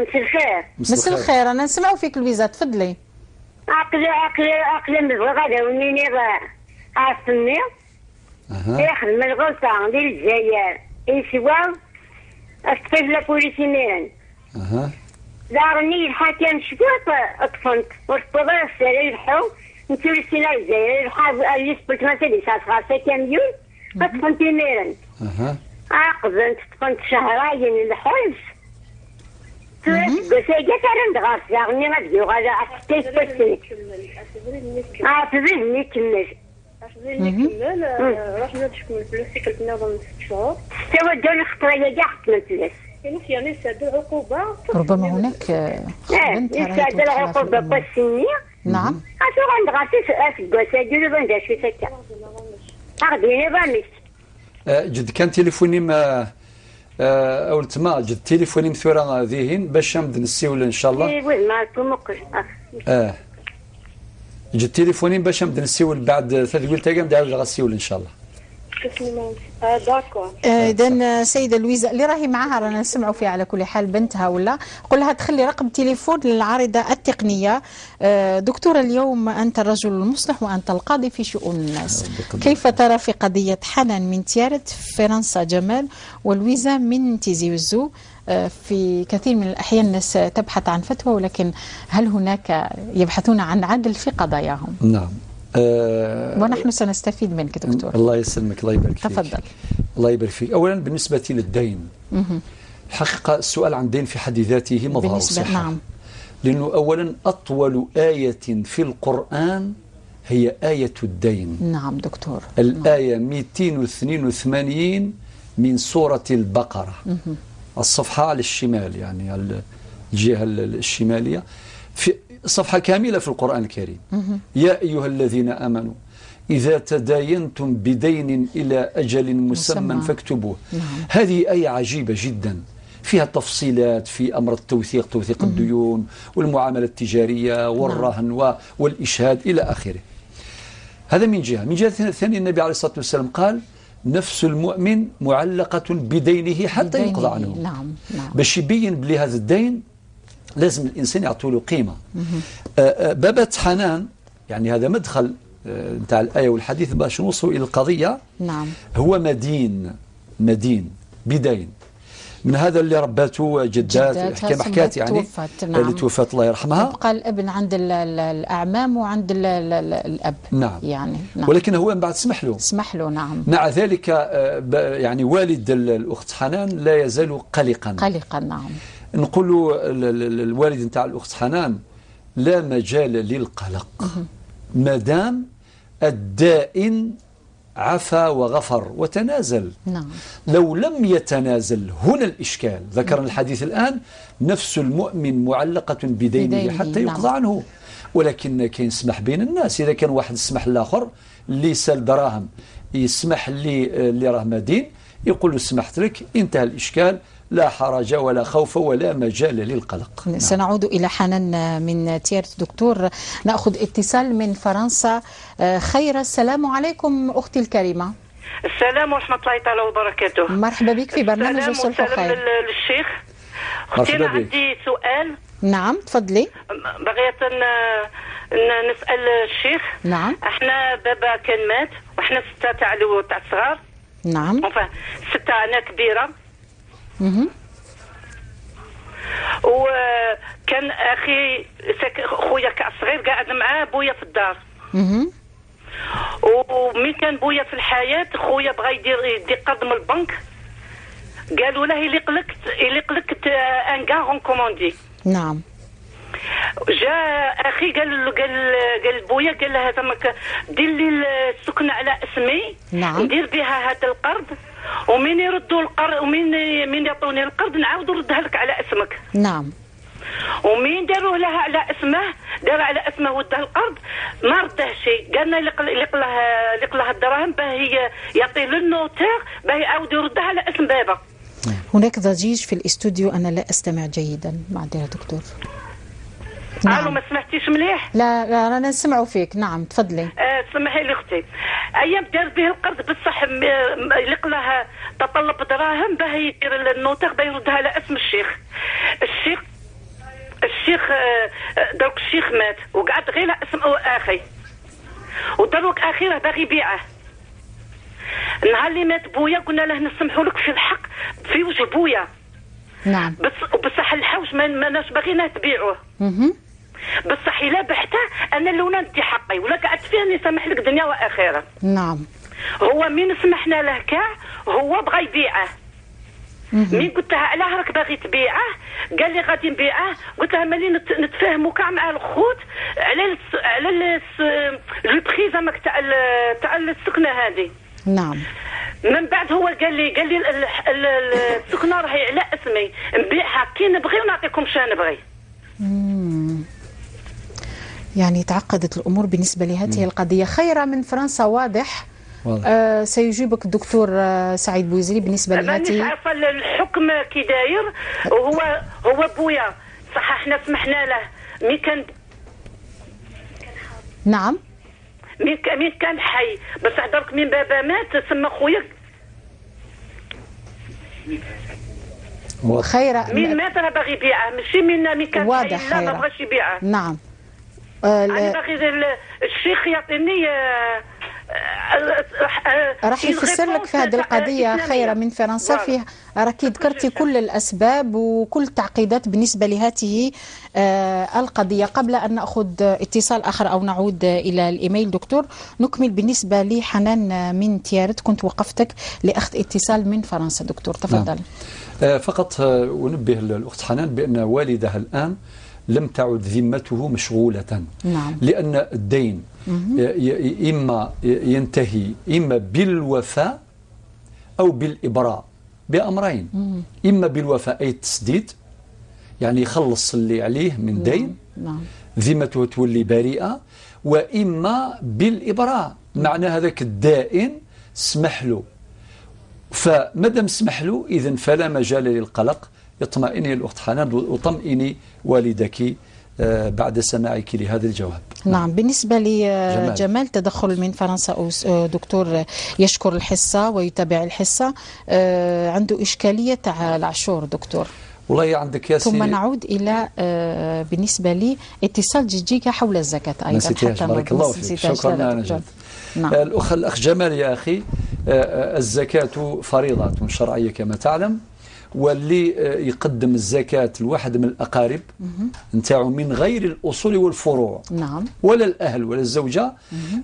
مساء الخير. مساء الخير، انا نسمعوا فيك لويزا، تفضلي. عقل عقل عقل مزغ ونيني عاصمي يخدم الغلطة ديال الجزائر يسوى أستفز la police ميران. دارني الحاكم شكوط طفنت ورفض السرير يلحو نتوريسينا الجزائر يلحو اللي سبلت ما تدي ساعة كاميون طفنت ميران. عقبنت طفنت شهرين الحبس. رحنا نشكمل فلوس كلتنا ضمن 6 شهور. يعني ساد العقوبة. ربما هناك بنت ساد العقوبة بالسنية. نعم. جد كان تليفوني ما أول تما جد تليفوني مثورة ذهن باش نبدا نسيول إن شاء الله. جد تليفوني باش نبدا نسيول بعد ثلاث قلت نبدا نعاود غنسيول إن شاء الله. إذا سيدة لويزا اللي راهي معها رانا نسمعوا فيها على كل حال بنتها ولا قل لها تخلي رقم تليفون للعارضة التقنية. دكتورة، اليوم أنت الرجل المصلح وأنت القاضي في شؤون الناس، كيف ترى في قضية حنان من تيارت فرنسا جمال ولويزا من تيزي وزو؟ في كثير من الأحيان الناس تبحث عن فتوى، ولكن هل هناك يبحثون عن عدل في قضاياهم؟ نعم. ونحن سنستفيد منك دكتور. الله يسلمك، الله يبارك فيك. تفضل. الله يبارك فيك. أولا بالنسبة للدين، الحقيقة السؤال عن الدين في حد ذاته مظهر صحة. نعم. لأنه أولا أطول آية في القرآن هي آية الدين. نعم دكتور. الآية 282 من سورة البقرة. الصفحة على الشمال، يعني على الجهة الشمالية، في صفحة كاملة في القرآن الكريم. يا أيها الذين آمنوا إذا تداينتم بدين إلى أجل مسمى فاكتبوه. نعم. هذه آية عجيبة جدا، فيها تفصيلات في أمر التوثيق، توثيق الديون والمعاملة التجارية والرهن والإشهاد إلى آخره. هذا من جهة. من جهة ثانية النبي عليه الصلاة والسلام قال نفس المؤمن معلقة بدينه حتى يقضى عنه. نعم. نعم. باش يبين بلي هذا الدين لازم الإنسان يعطوا له قيمة. بابة حنان، يعني هذا مدخل نتاع الآية والحديث باش نوصلوا إلى القضية. نعم. هو مدين بدين من هذا اللي ربته جدات، كما حكات يعني توفت. نعم. اللي توفت الله يرحمها. يبقى الابن عند الأعمام وعند الأب. نعم. يعني نعم. ولكن هو من بعد سمح له. سمح له. نعم. مع ذلك يعني والد الأخت حنان لا يزال قلقا. قلقا. نعم. نقول الوالد نتاع الأخت حنان لا مجال للقلق ما دام الدائن عفا وغفر وتنازل. نعم. لو لم يتنازل هنا الإشكال. ذكرنا الحديث الآن نفس المؤمن معلقة بدينه حتى يقضى نعم. عنه. ولكن كاين سمح بين الناس، إذا كان واحد سمح للآخر اللي سال دراهم يسمح اللي راه مدين، يقول له سمحت لك، انتهى الإشكال، لا حرج ولا خوف ولا مجال للقلق. نعم. سنعود إلى حنان من تيارت دكتور. نأخذ اتصال من فرنسا. خير، السلام عليكم أختي الكريمة. السلام ورحمة الله تعالى وبركاته. مرحبا بك في برنامج الصلح خير. للشيخ. أختي أنا عندي سؤال. نعم تفضلي. بغيت نسال الشيخ. نعم. احنا بابا كان مات وحنا 6 تاع الصغار. نعم. 6 انا كبيرة. وكان اخي خويا كاع الصغير قاعد معاه بويا في الدار. ومن كان بويا في الحياة خويا بغى يدير قرض من البنك، قالوا له يليق لك un garant commandé. نعم. جاء اخي قال قال بويا، قال له هذا دير لي السكنة على اسمي. نعم. ندير بها هذا القرض، ومن يردوا القرض ومن من يعطوني القرض نعاود نردها لك على اسمك. نعم. ومين داروه لها على اسمه، دار على اسمه وده القرض ما رده شيء، قالنا لق لها الدراهم باه يعطيه لل notaire باه يعاود يردها على اسم بابا. هناك ضجيج في الاستوديو، انا لا استمع جيدا، معذرة دكتور. نعم. الو ما سمعتيش مليح؟ لا لا رانا نسمعوا فيك. نعم تفضلي. سمحي لي اختي، ايام دار به القرض بصح لق لها تطلب دراهم باه يدير ال notaire باه يردها على اسم الشيخ. الشيخ دروك الشيخ مات وقعد غير على اسم اخي، ودروك اخي راه باغي يبيعه. نهار اللي مات بويا قلنا له نسمحوا لك في الحق في وجه بويا. نعم. بصح الحوش ماناش باغيناه تبيعوه. بصح الا بحته انا الاولى ندي حقي، ولا قعدت فيه نسامح لك دنيا واخره. نعم. هو مين سمحنا له كاع هو بغى يبيعه. مين قلت لها علاه راك باغي تبيعه؟ قال لي غادي نبيعه. قلت لها مالي نتفاهموا كاع مع الخوت على على le prix زعما تاع السكنة هذه. نعم. من بعد هو قال لي السكنة راهي على اسمي، نبيعها كي نبغي ونعطيكم شا نبغي. يعني تعقدت الامور بالنسبة لهذه القضية. خيره من فرنسا واضح. سيجيبك الدكتور سعيد بوزري بالنسبة لهذه. مانيش عارفه الحكم كي داير، وهو بويا صح احنا سمحنا له مي كان. نعم. مين كان حي، بصح درك من بابا مات سما خويا خيره مين مات راه باغي يبيعه، ماشي من كان واضح. حي لا ما بغاش يبيعه. نعم. انا باغي الشيخ يعطيني راح يفسر لك في هذه القضية. خيرة من فرنسا فيها راكي ذكرتي كل الأسباب وكل التعقيدات بالنسبة لهذه القضية. قبل أن نأخذ اتصال آخر أو نعود إلى الإيميل دكتور، نكمل بالنسبة لحنان من تيارت. كنت وقفتك لأخذ اتصال من فرنسا دكتور، تفضل. نعم. فقط أنبه الأخت حنان بأن والدها الآن لم تعد ذمته مشغولة. نعم. لأن الدين إما ينتهي إما بالوفاء أو بالإبراء، بأمرين. إما بالوفاء أي التسديد، يعني يخلص اللي عليه من دين. نعم. ذمته تولي بريئة، وإما بالإبراء، معنى هذاك الدائن سمح له، فمادام سمح له إذن فلا مجال للقلق. اطمئني الأخت حنان وطمئني والدك بعد سماعك لهذا الجواب. نعم. بالنسبة لجمال تدخل من فرنسا دكتور، يشكر الحصة ويتابع الحصة، عنده إشكالية تاع العشور دكتور. والله عندك يا ثم نعود إلى بالنسبة لي اتصال جيجيكا حول الزكاة أيضا. حتى بارك الله فيك، شكرا نجاة. نعم. الأخ جمال يا أخي، الزكاة فريضة شرعية كما تعلم، واللي يقدم الزكاة لواحد من الأقارب نتاعو من غير الأصول والفروع. نعم. ولا الأهل ولا الزوجة،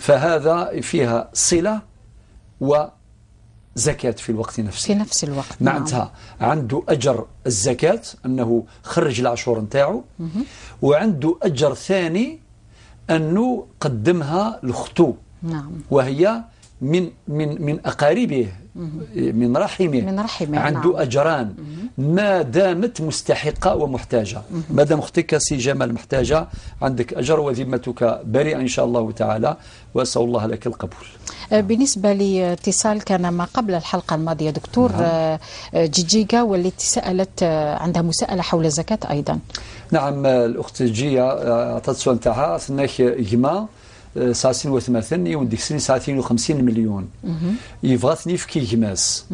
فهذا فيها صلة وزكاة في الوقت نفسه. في نفس الوقت. معناتها عنده أجر الزكاة أنه خرج العشور نتاعو، وعنده أجر ثاني أنه قدمها لأخته. نعم. وهي من من من أقاربه، من رحمه، من رحمه. عنده نعم. أجران ما دامت مستحقة ومحتاجة. ما دام أختك سي جمال محتاجة عندك أجر وذمتك بريئة إن شاء الله تعالى، وأسأل الله لك القبول. بالنسبة لاتصال كان ما قبل الحلقة الماضية دكتور. نعم. جيجيكا والتي سألت عندها مساءلة حول الزكاة أيضا. نعم. الأخت جيا أعطت السؤال تاعها ثناك جما ساعتين وثماثن يوديك سنين ساعتين وخمسين مليون يبغى ثني في كي جماس.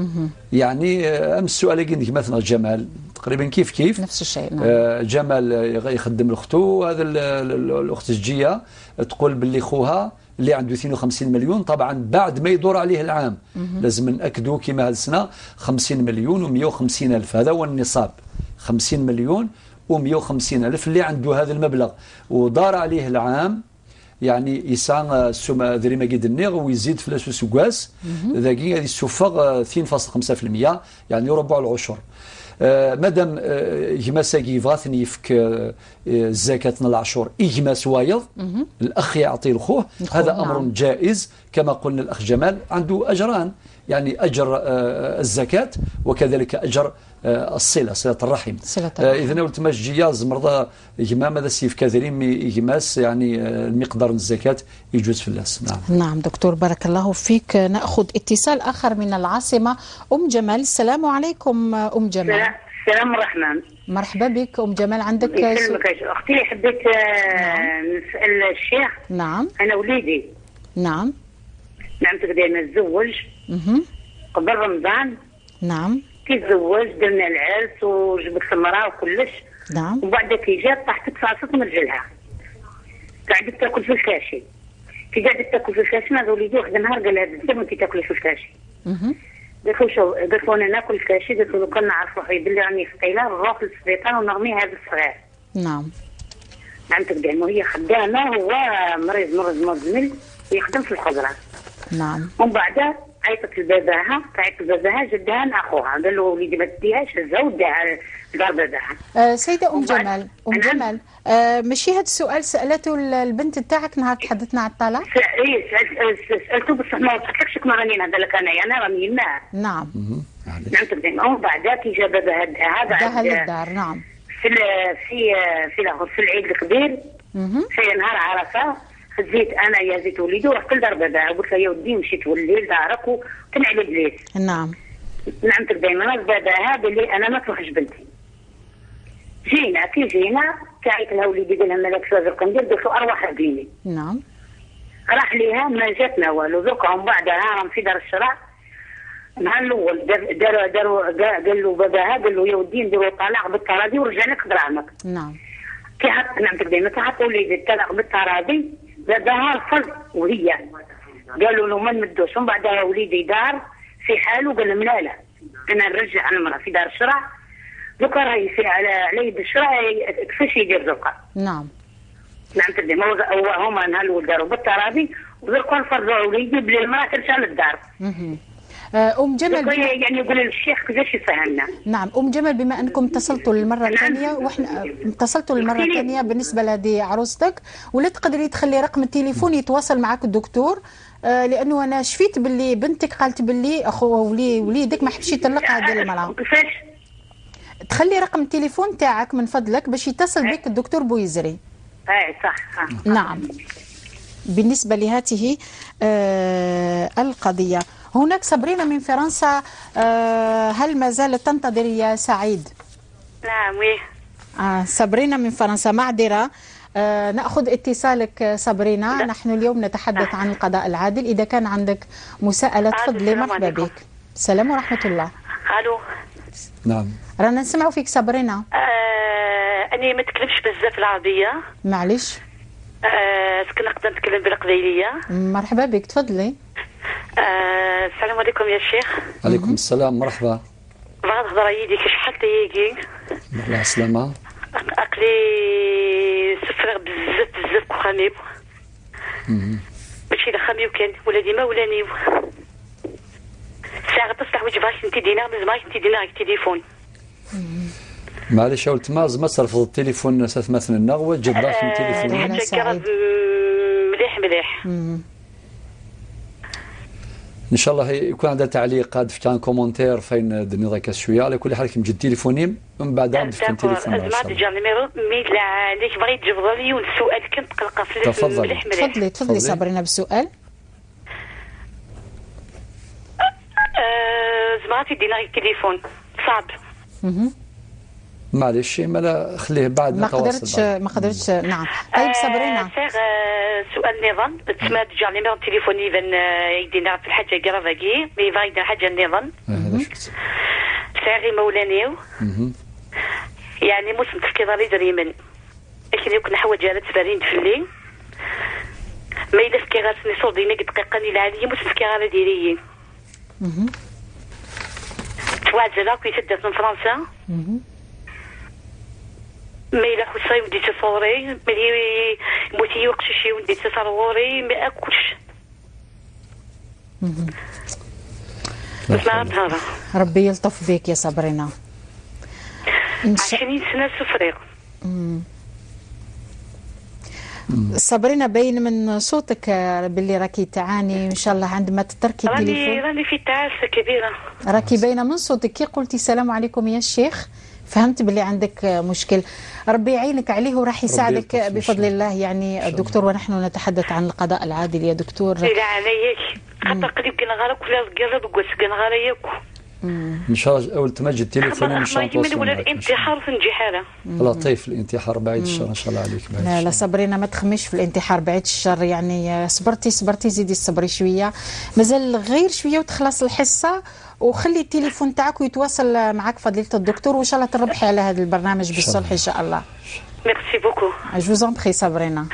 يعني أم السؤال كي جماثنا جمال تقريبا كيف كيف نفس الشيء. نعم. جمال يخدم لاخته، هذا الاخت الجيه تقول باللي خوها اللي عنده 52 مليون، طبعا بعد ما يدور عليه العام لازم ناكدوا كما هذه السنة 50 مليون و150 الف، هذا هو النصاب، 50 مليون و150 الف اللي عنده هذا المبلغ ودار عليه العام، يعني يسعى السوم دريما كيد النيغ ويزيد فلاس وسكواس ذاكي غادي يسوفغ 2.5% يعني ربع العشر. مادام يماساكي يبغى يفك الزكاة العشور إجماس وايض الأخ يعطي لخوه، هذا أمر نعم. جائز كما قلنا. الأخ جمال عنده أجران، يعني أجر الزكاة وكذلك أجر الصلة، صلة الرحم. إذا قلت ماش زمرض إجمام هذا السيف كثيرين إجماس يعني المقدار الزكاة يجوز في اللاس. نعم. نعم دكتور بارك الله فيك. نأخذ اتصال آخر من العاصمة، أم جمال. السلام عليكم أم جمال. السلام الرحمن. مرحبا بك أم جمال، عندك سؤال؟ أختي حبيت نعم. نسأل الشيخ. نعم. أنا وليدي. نعم. نعم تقدر نتزوج قبل رمضان. نعم. كي تزوج درنا العرس وجبت المراة وكلش. نعم. ومن بعد كي جات طاحت تفاصت من رجلها، قعدت تاكل في ال cachet. كي قعدت تاكل في ال cachet ناض وليدي واحد النهار قال لها بزاف وانت تاكلي في ال cachet. قالت له شو؟ قالت له انا ناكل ال cachet. قالت له لو كان نعرف روحي بلي راني ثقيلة نروح للسبيطار ونرمي هذا الصغير. نعم. نعم تقدر وهي خدامه، هو مريض مرض مزمن ويخدم في الخضرة. نعم. ومن بعد عيطت لباباها، عيطت لباباها جدها مع اخوها، قال له وليدي ما تديهاش هزها وداها لدار باباها. سيده ام جمال، ام جمال، ماشي هذا السؤال سالته البنت تاعك نهار تحدثنا على الطلاق؟ اي سالته بصح ما وصلتلكش كما راني نهضر لك انايا، انا راني يماها. نعم. نعم تقدم. ومن بعد كي جا باباها داها داها للدار. نعم. في في في في العيد الكبير في نهار عرفه هزيت انا يا زيت وليدي ورحت لدار باباها، قلت لها يا ودي مشيت ولي لدارك وتنعلي بليس. نعم. نعم دائما باباها باللي انا ما تروحش بنتي. جينا كي جينا تعيط لها وليدي قال لها مالك شو درك ندير؟ قلت له ارواح بيني. نعم. راح ليها ما جاتنا والو. دركا ومن بعدها راهم في دار الشرع. النهار الاول داروا داروا قال له باباها قال له يا ودي نديروا طلاق بالتراضي ورجع لك دراهمك. نعم. كي حط نعم دائما كي وليدي الطلاق بالتراضي باباها رفض وهي قالوا له ما نمدوش. ومن بعدها وليدي دار في حاله قال لهم لا لا انا نرجع المراة في دار الشرع. دوكا راهي في على يد الشرع كيفاش يدير دوكا. نعم. نعم تدي هما نهار الاول داروا بالتراضي ودركا فرضوا وليدي بلي المراة ترجع للدار. ام جمال يعني يقول للشيخ كيفاش يفهمنا. نعم ام جمال، بما انكم اتصلتوا للمرة الثانية واحنا اتصلتوا للمرة الثانية بالنسبة لهذه عروستك، ولا تقدري تخلي رقم التليفون يتواصل معك الدكتور، لانه انا شفيت باللي بنتك قالت باللي اخو وليدك ما حبش يطلق هذه المراة. كيفاش؟ تخلي رقم التليفون تاعك من فضلك باش يتصل بك الدكتور بويزري. اي صح. نعم. بالنسبة لهذه القضية. هناك صبرينا من فرنسا، هل ما زالت تنتظر يا سعيد؟ نعم oui. صبرينا من فرنسا، معذرة. نأخذ اتصالك صبرينا. لا. نحن اليوم نتحدث عن القضاء العادل، إذا كان عندك مساءلة تفضلي. مرحبا بك. السلام ورحمة الله. الو. نعم. رانا نسمعوا فيك صبرينا. أنا ما تكلمش بزاف العربية. معليش. est-ce que نقدر نتكلم بالقبيلية؟ مرحبا بك، تفضلي. السلام عليكم يا شيخ. عليكم السلام، مرحبا. بغا نهضر يديك شحال تيجي. الله السلامة. عقلي سفرغ بزاف بزاف كخاميو. ماشي لا خاميو كان ولا ديما ولا نيو. ساعة تصلح وجبهاش انت دينار مزماش انت دينار التليفون. معليش ولد ما زعما ترفض التليفون مثلا النغوة جبرا في التليفون. مليح مليح. ان شاء الله يكون عندها تعليق هاد في كان commentaire فين دني ذاك شوية. على كل حال كي تجي تليفوني من بعد في التليفون. ما تجي numéro mais لا عليك بغيت تجبر لي والسؤال كنت قلقه في تفضلي. مليح مليح. تفضلي تفضلي صابرينا بالسؤال. زعما تدينا التليفون صعب. معليش ما لا خليه بعد ما قدرتش ما قدرتش. نعم طيب صبرينا سؤال نظام تسمى تجا numéro تليفوني يبان يدينا في الحاجة كرافاكي mais يبان يدير حاجة نظام. ساغي مولانيو يعني موسم تفكير لي دريمن لكن يكون حوايج على تفارين تفلي ما الا فكي غاسني صورديني دقيقة العالية موسم تفكير على ديري توازن كي تدات من فرنسا ما الا خصاي ودي تصوري ما موتي وقششي ودي تصوري ما اكلش. ربي يلطف بك يا صابرينا. 20 سنة سفريق. صابرينا باين من صوتك باللي راكي تعاني، ان شاء الله عندما تتركي التليفون. راني في تعاسة كبيرة. راكي باينة من صوتك، كي قلتي السلام عليكم يا الشيخ فهمت باللي عندك مشكل. ربي يعينك عليه وراح يساعدك بفضل الله. يعني الدكتور، ونحن نتحدث عن القضاء العادل يا دكتور. لا عليك خاطر قريب كنغرق ولا قرب قوس كنغرق. ان شاء الله اول تمجد التليفون ان شاء الله ولا الانتحار في نجي لطيف الانتحار بعيد الشر ان شاء الله عليك. بعيد لا لا صبرينا ما تخميش في الانتحار بعيد الشر، يعني صبرتي صبرتي زيدي صبري شوية، مازال غير شوية وتخلص الحصة، وخلي التليفون تاعك ويتواصل معك فضيلة الدكتور، وان شاء الله تربحي على هذا البرنامج بالصلح ان شاء الله. merci beaucoup. je vous en prie صبرينا.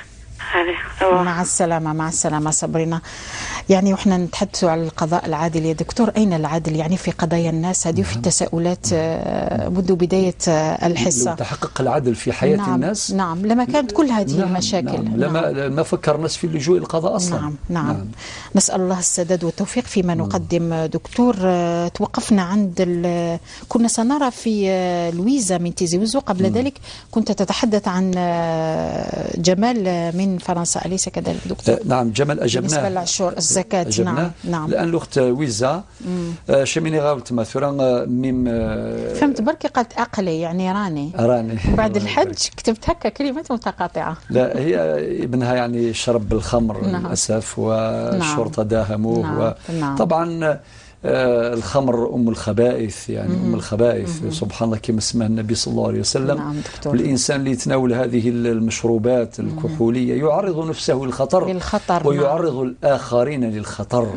مع السلامة. مع السلامة صبرينا. يعني وحنا نتحدث على القضاء العادل يا دكتور، أين العدل يعني في قضايا الناس هذه وفي التساؤلات منذ بداية الحصة؟ لو تحقق العدل في حياة نعم الناس، نعم، لما كانت كل هذه نعم المشاكل، نعم. لما ما فكر الناس في اللجوء للقضاء أصلا. نعم نعم, نعم. نسأل الله السداد والتوفيق فيما نقدم. دكتور، توقفنا عند كنا سنرى في لويزا من تيزي وزو، قبل ذلك كنت تتحدث عن جمال من فرنسا، أليس كذلك دكتور؟ نعم، جمال أجبناه بالنسبة للعشور الزكاة. نعم نعم. الآن الأخت ويزا شميني غاولت مثلا ميم فهمت بركي قالت أقلي يعني راني بعد الحج كتبت هكا كلمات متقاطعة. لا هي ابنها يعني شرب الخمر نعم. للأسف، والشرطة داهموه. نعم. نعم. طبعا الخمر أم الخبائث، يعني أم الخبائث سبحان الله كما سماها النبي صلى الله عليه وسلم. نعم دكتور. والإنسان اللي يتناول هذه المشروبات الكحولية يعرض نفسه للخطر ويعرض نعم. الآخرين للخطر.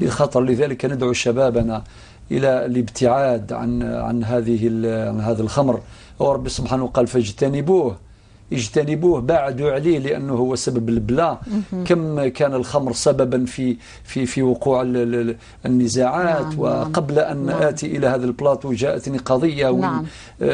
للخطر. لذلك ندعو شبابنا إلى الابتعاد عن هذه عن هذا الخمر. وربي سبحانه قال فاجتنبوه، اجتنبوه، بعدوا عليه، لأنه هو سبب البلاء. كم كان الخمر سببا في في في وقوع النزاعات. نعم. وقبل أن نعم. آتي إلى هذا البلاطو جاءتني قضية نعم.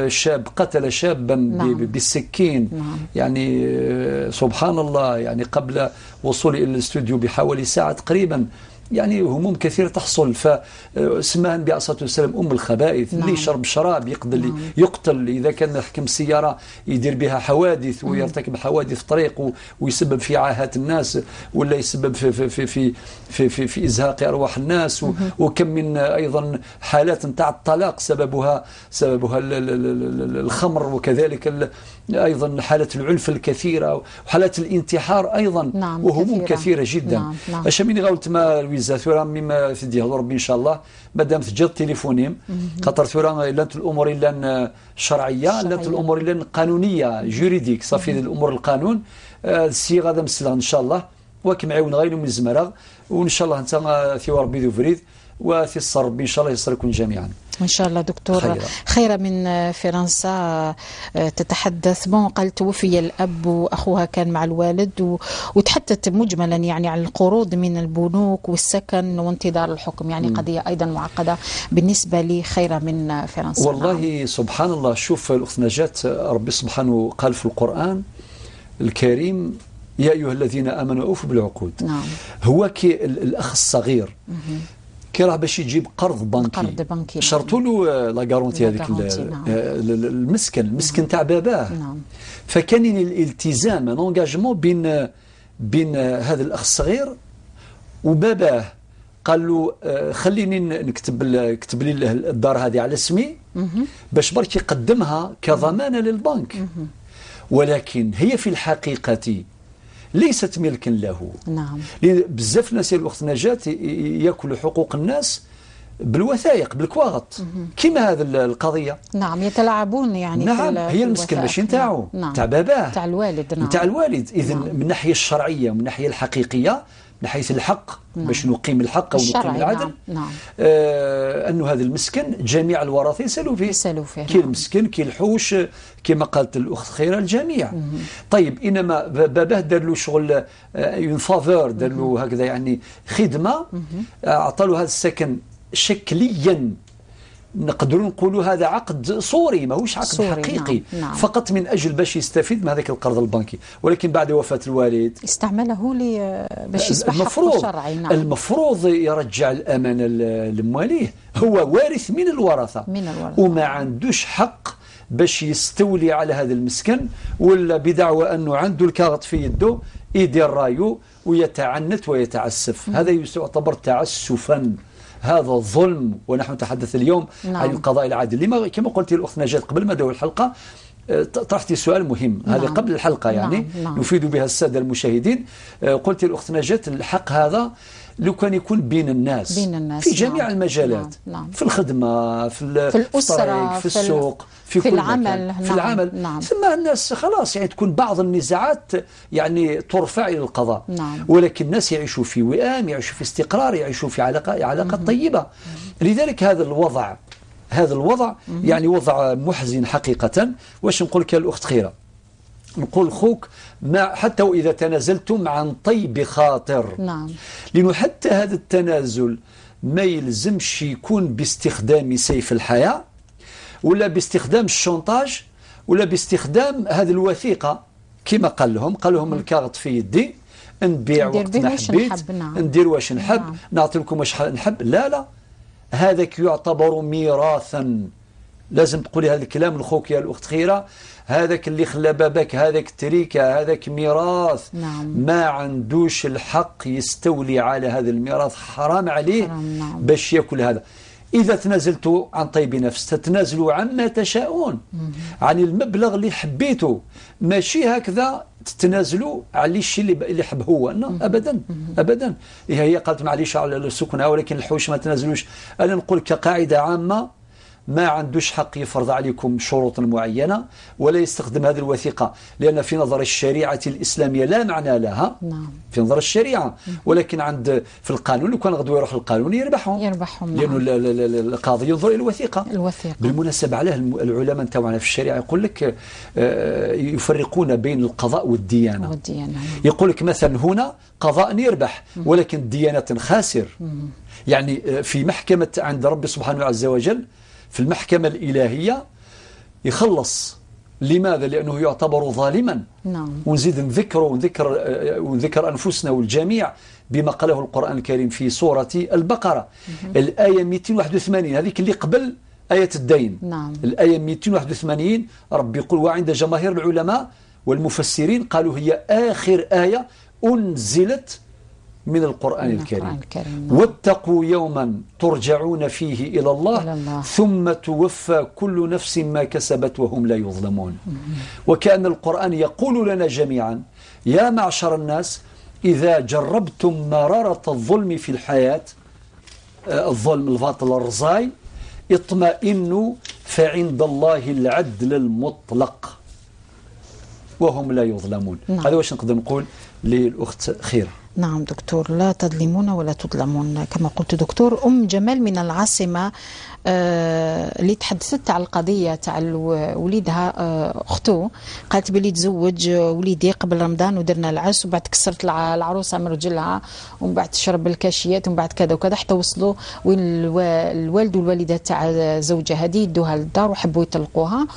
شاب قتل شابا نعم. بالسكين. نعم. يعني سبحان الله، يعني قبل وصولي إلى الاستوديو بحوالي ساعة تقريبا، يعني هموم كثيرة تحصل. فسماها النبي عليه الصلاة والسلام أم الخبائث. نعم. اللي شرب شراب يقدر نعم. يقتل، إذا كان حكم سيارة يدير بها حوادث ويرتكب حوادث طريق ويسبب في عاهات الناس، ولا يسبب في في في في في, في, في إزهاق أرواح الناس. وكم من أيضا حالات نتاع الطلاق سببها الخمر، وكذلك أيضا حالة العنف الكثيرة وحالات الانتحار أيضا. نعم. وهموم كثيرة جدا. نعم. نعم. أشميني غاولت ما لويزا ثورا مما تديه ربي إن شاء الله مادام تجد تليفونيم، خاطر ثورا لا الأمور إلا شرعية، لا الأمور إلا قانونية juridique، صافي الأمور القانون الصيغة هذا مسلغ إن شاء الله، وكم عاون غير من زمرغ، وإن شاء الله أنت في ربي ذو فريد وفي ربي إن شاء الله يسركم جميعا إن شاء الله. دكتور خيرة من فرنسا تتحدث، bon قال توفي الأب وأخوها كان مع الوالد، وتحدثت مجملا يعني عن القروض من البنوك والسكن وانتظار الحكم، يعني قضية أيضا معقدة بالنسبة لخيرة من فرنسا. والله نعم. سبحان الله، شوف الأخت نجاة، ربي سبحانه قال في القرآن الكريم يا أيها الذين آمنوا أوفوا بالعقود. نعم. هو كي الأخ الصغير كي راه باش يجيب قرض بنكي، شرطوا له la garantie هذيك المسكن تاع باباه. نعم. فكان الالتزام un engagement بين هذا الاخ الصغير وباباه. قال له خليني نكتب كتب لي الدار هذه على اسمي باش برك يقدمها كضمانه للبنك. ولكن هي في الحقيقة ليست ملكا له. نعم. بزاف الناس الوقت نجاة ياكلوا حقوق الناس بالوثائق بالكواغط كما هذا القضية. نعم، يتلاعبون يعني. نعم، هي المسكن ماشي نتاعو، نعم. تاع باباه، تاع الوالد. نعم. تاع الوالد. اذا نعم. من الناحية الشرعية ومن الناحية الحقيقية من حيث الحق. نعم. باش نقيم الحق او نقيم العدل. نعم. نعم. انه هذا المسكن جميع الورثة يسالوا فيه، يسالوا فيه. كي المسكن كي الحوش كما قالت الاخت خيره الجميع. طيب انما باباه دار له شغل une faveur، دار له هكذا يعني خدمة، اعطى له هذا السكن شكليا، نقدروا نقولوا هذا عقد صوري ماهوش عقد صوري حقيقي. نعم. نعم. فقط من اجل باش يستفيد من هذاك القرض البنكي، ولكن بعد وفاة الوالد استعمله باش يصبح حقه شرعي. نعم. المفروض يرجع الامانة لمواليه، هو وارث من الورثة، وما عندوش حق باش يستولي على هذا المسكن، ولا بدعوى انه عنده الكاغط في يده يدير رايه ويتعنت ويتعسف. هذا يعتبر تعسفا، هذا ظلم. ونحن نتحدث اليوم. نعم. عن القضاء العادل. لما كما قلت الأخت نجاة قبل ما ندعو الحلقة طرحتي سؤال مهم. نعم. هذا قبل الحلقة يعني. نعم. نعم. نفيد بها السادة المشاهدين. قلت الأخت نجاة الحق هذا لو كان يكون بين الناس، في جميع. نعم. المجالات. نعم. نعم. في الخدمة، في الأسرة، الطريق، في السوق، في كل العمل. مكان. نعم. في العمل. نعم. ثم الناس خلاص يعني تكون بعض النزاعات يعني ترفع إلى القضاء. نعم. ولكن الناس يعيشوا في وئام، يعيشوا في استقرار، يعيشوا في علاقة طيبة. لذلك هذا الوضع يعني وضع محزن حقيقة. واش نقول لك الأخت خيرة؟ نقول خوك ما حتى وإذا تنازلتم عن طيب خاطر. نعم. لأنه حتى هذا التنازل ما يلزمش يكون باستخدام سيف الحياة، ولا باستخدام ال chantage، ولا باستخدام هذه الوثيقة. كما قال لهم الكاغط في يدي، نبيع وقت ما حبيت. نعم. ندير واش نحب. نعم. نعطي لكم واش نحب. لا لا، هذاك يعتبر ميراثا. لازم تقولي هذا الكلام لخوك يا الأخت خيرة، هذاك اللي خلى بابك، هذاك تريكة، هذاك ميراث. نعم. ما عندوش الحق يستولي على هذا الميراث، حرام عليه. حرام. نعم. باش ياكل هذا. إذا تنازلتوا عن طيب نفس تتنازلوا عما تشاءون، عن المبلغ اللي حبيته، ماشي هكذا تتنازلوا على الشيء اللي حب هو. أبدا. أبدا. هي قالت معليش على السكنة ولكن الحوش ما تنازلوش. أنا نقول كقاعدة عامة ما عندوش حق يفرض عليكم شروط معينة ولا يستخدم هذه الوثيقة، لأن في نظر الشريعة الإسلامية لا معنى لها. نعم. في نظر الشريعة، ولكن عند في القانون لو كان غدوة يروح القانون يربحهم، نعم. لأنه القاضي ينظر إلى الوثيقة. بالمناسبة عليه العلماء نتاعنا في الشريعة يقول لك يفرقون بين القضاء والديانة. يقول لك مثلا هنا قضاء يربح ولكن الديانة خاسر. يعني في محكمة عند ربي سبحانه عز وجل، في المحكمة الإلهية يخلص. لماذا؟ لأنه يعتبر ظالما. نعم. ونزيد نذكره ونذكر أنفسنا والجميع بما قاله القرآن الكريم في سورة البقرة. الآية 281، هذيك اللي قبل آية الدين. نعم. الآية 281 رب يقول، وعند جماهير العلماء والمفسرين قالوا هي آخر آية أنزلت من القرآن الكريم. واتقوا يوما ترجعون فيه إلى الله ثم توفى كل نفس ما كسبت وهم لا يظلمون. وكأن القرآن يقول لنا جميعا يا معشر الناس، إذا جربتم مرارة الظلم في الحياة، الظلم الباطل الرزاي، اطمئنوا فعند الله العدل المطلق وهم لا يظلمون. نعم. هذا واش نقدر نقول للأخت خيرة. نعم دكتور، لا تظلمون ولا تظلمون كما قلت دكتور. أم جمال من العاصمة اللي تحدثت على القضية تاع وليدها أخته، قالت بلي تزوج وليدي قبل رمضان ودرنا العرس، وبعد كسرت العروسة من رجلها، ومن بعد تشرب الكاشيات، ومن بعد كذا وكذا، حتى وصلوا وين الوالد والوالدة تاع زوجها هذه يدوها للدار وحبوا يطلقوها.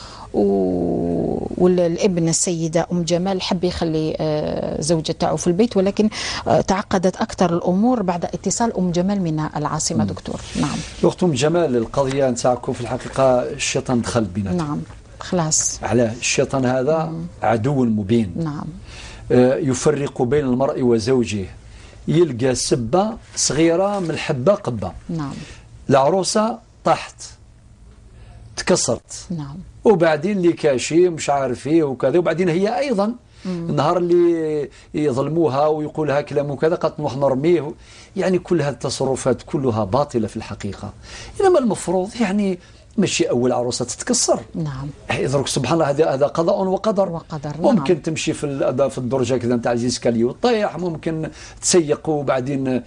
والابن السيدة أم جمال حب يخلي زوجة تاعو في البيت، ولكن تعقدت أكثر الأمور بعد اتصال أم جمال من العاصمة. دكتور. نعم. أخت أم جمال، القضية نتاعكم في الحقيقة الشيطان دخل بيناتكم. نعم خلاص. علاه الشيطان هذا عدو مبين. نعم. يفرق بين المرء وزوجه، يلقى سبة صغيرة من الحبة قبة. نعم. العروسة طاحت تكسرت. نعم. وبعدين اللي كاشي مش عارف ايه وكذا، وبعدين هي ايضا النهار اللي يظلموها ويقولها كلام وكذا قالت نروح نرميه. يعني كل هذه التصرفات كلها باطله في الحقيقة. انما المفروض يعني ماشي اول عروسه تتكسر. نعم. درك سبحان الله، هذا قضاء وقدر. ممكن نعم. تمشي في الدرجة كذا نتاع les escaliers وتطيح، ممكن تسيق وبعدين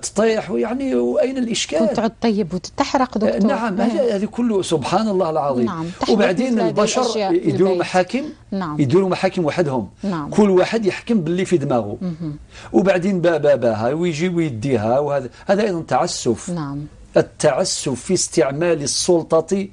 تطيح، ويعني واين الاشكال؟ تعود طيب وتتحرق دكتور. نعم، هذه كله سبحان الله العظيم. نعم. وبعدين البشر يديروا محاكم. نعم. يديروا محاكم وحدهم. نعم. كل واحد يحكم باللي في دماغه. وبعدين باباها ويجي ويديها، وهذا هذا ايضا تعسف. نعم. التعسف في استعمال السلطة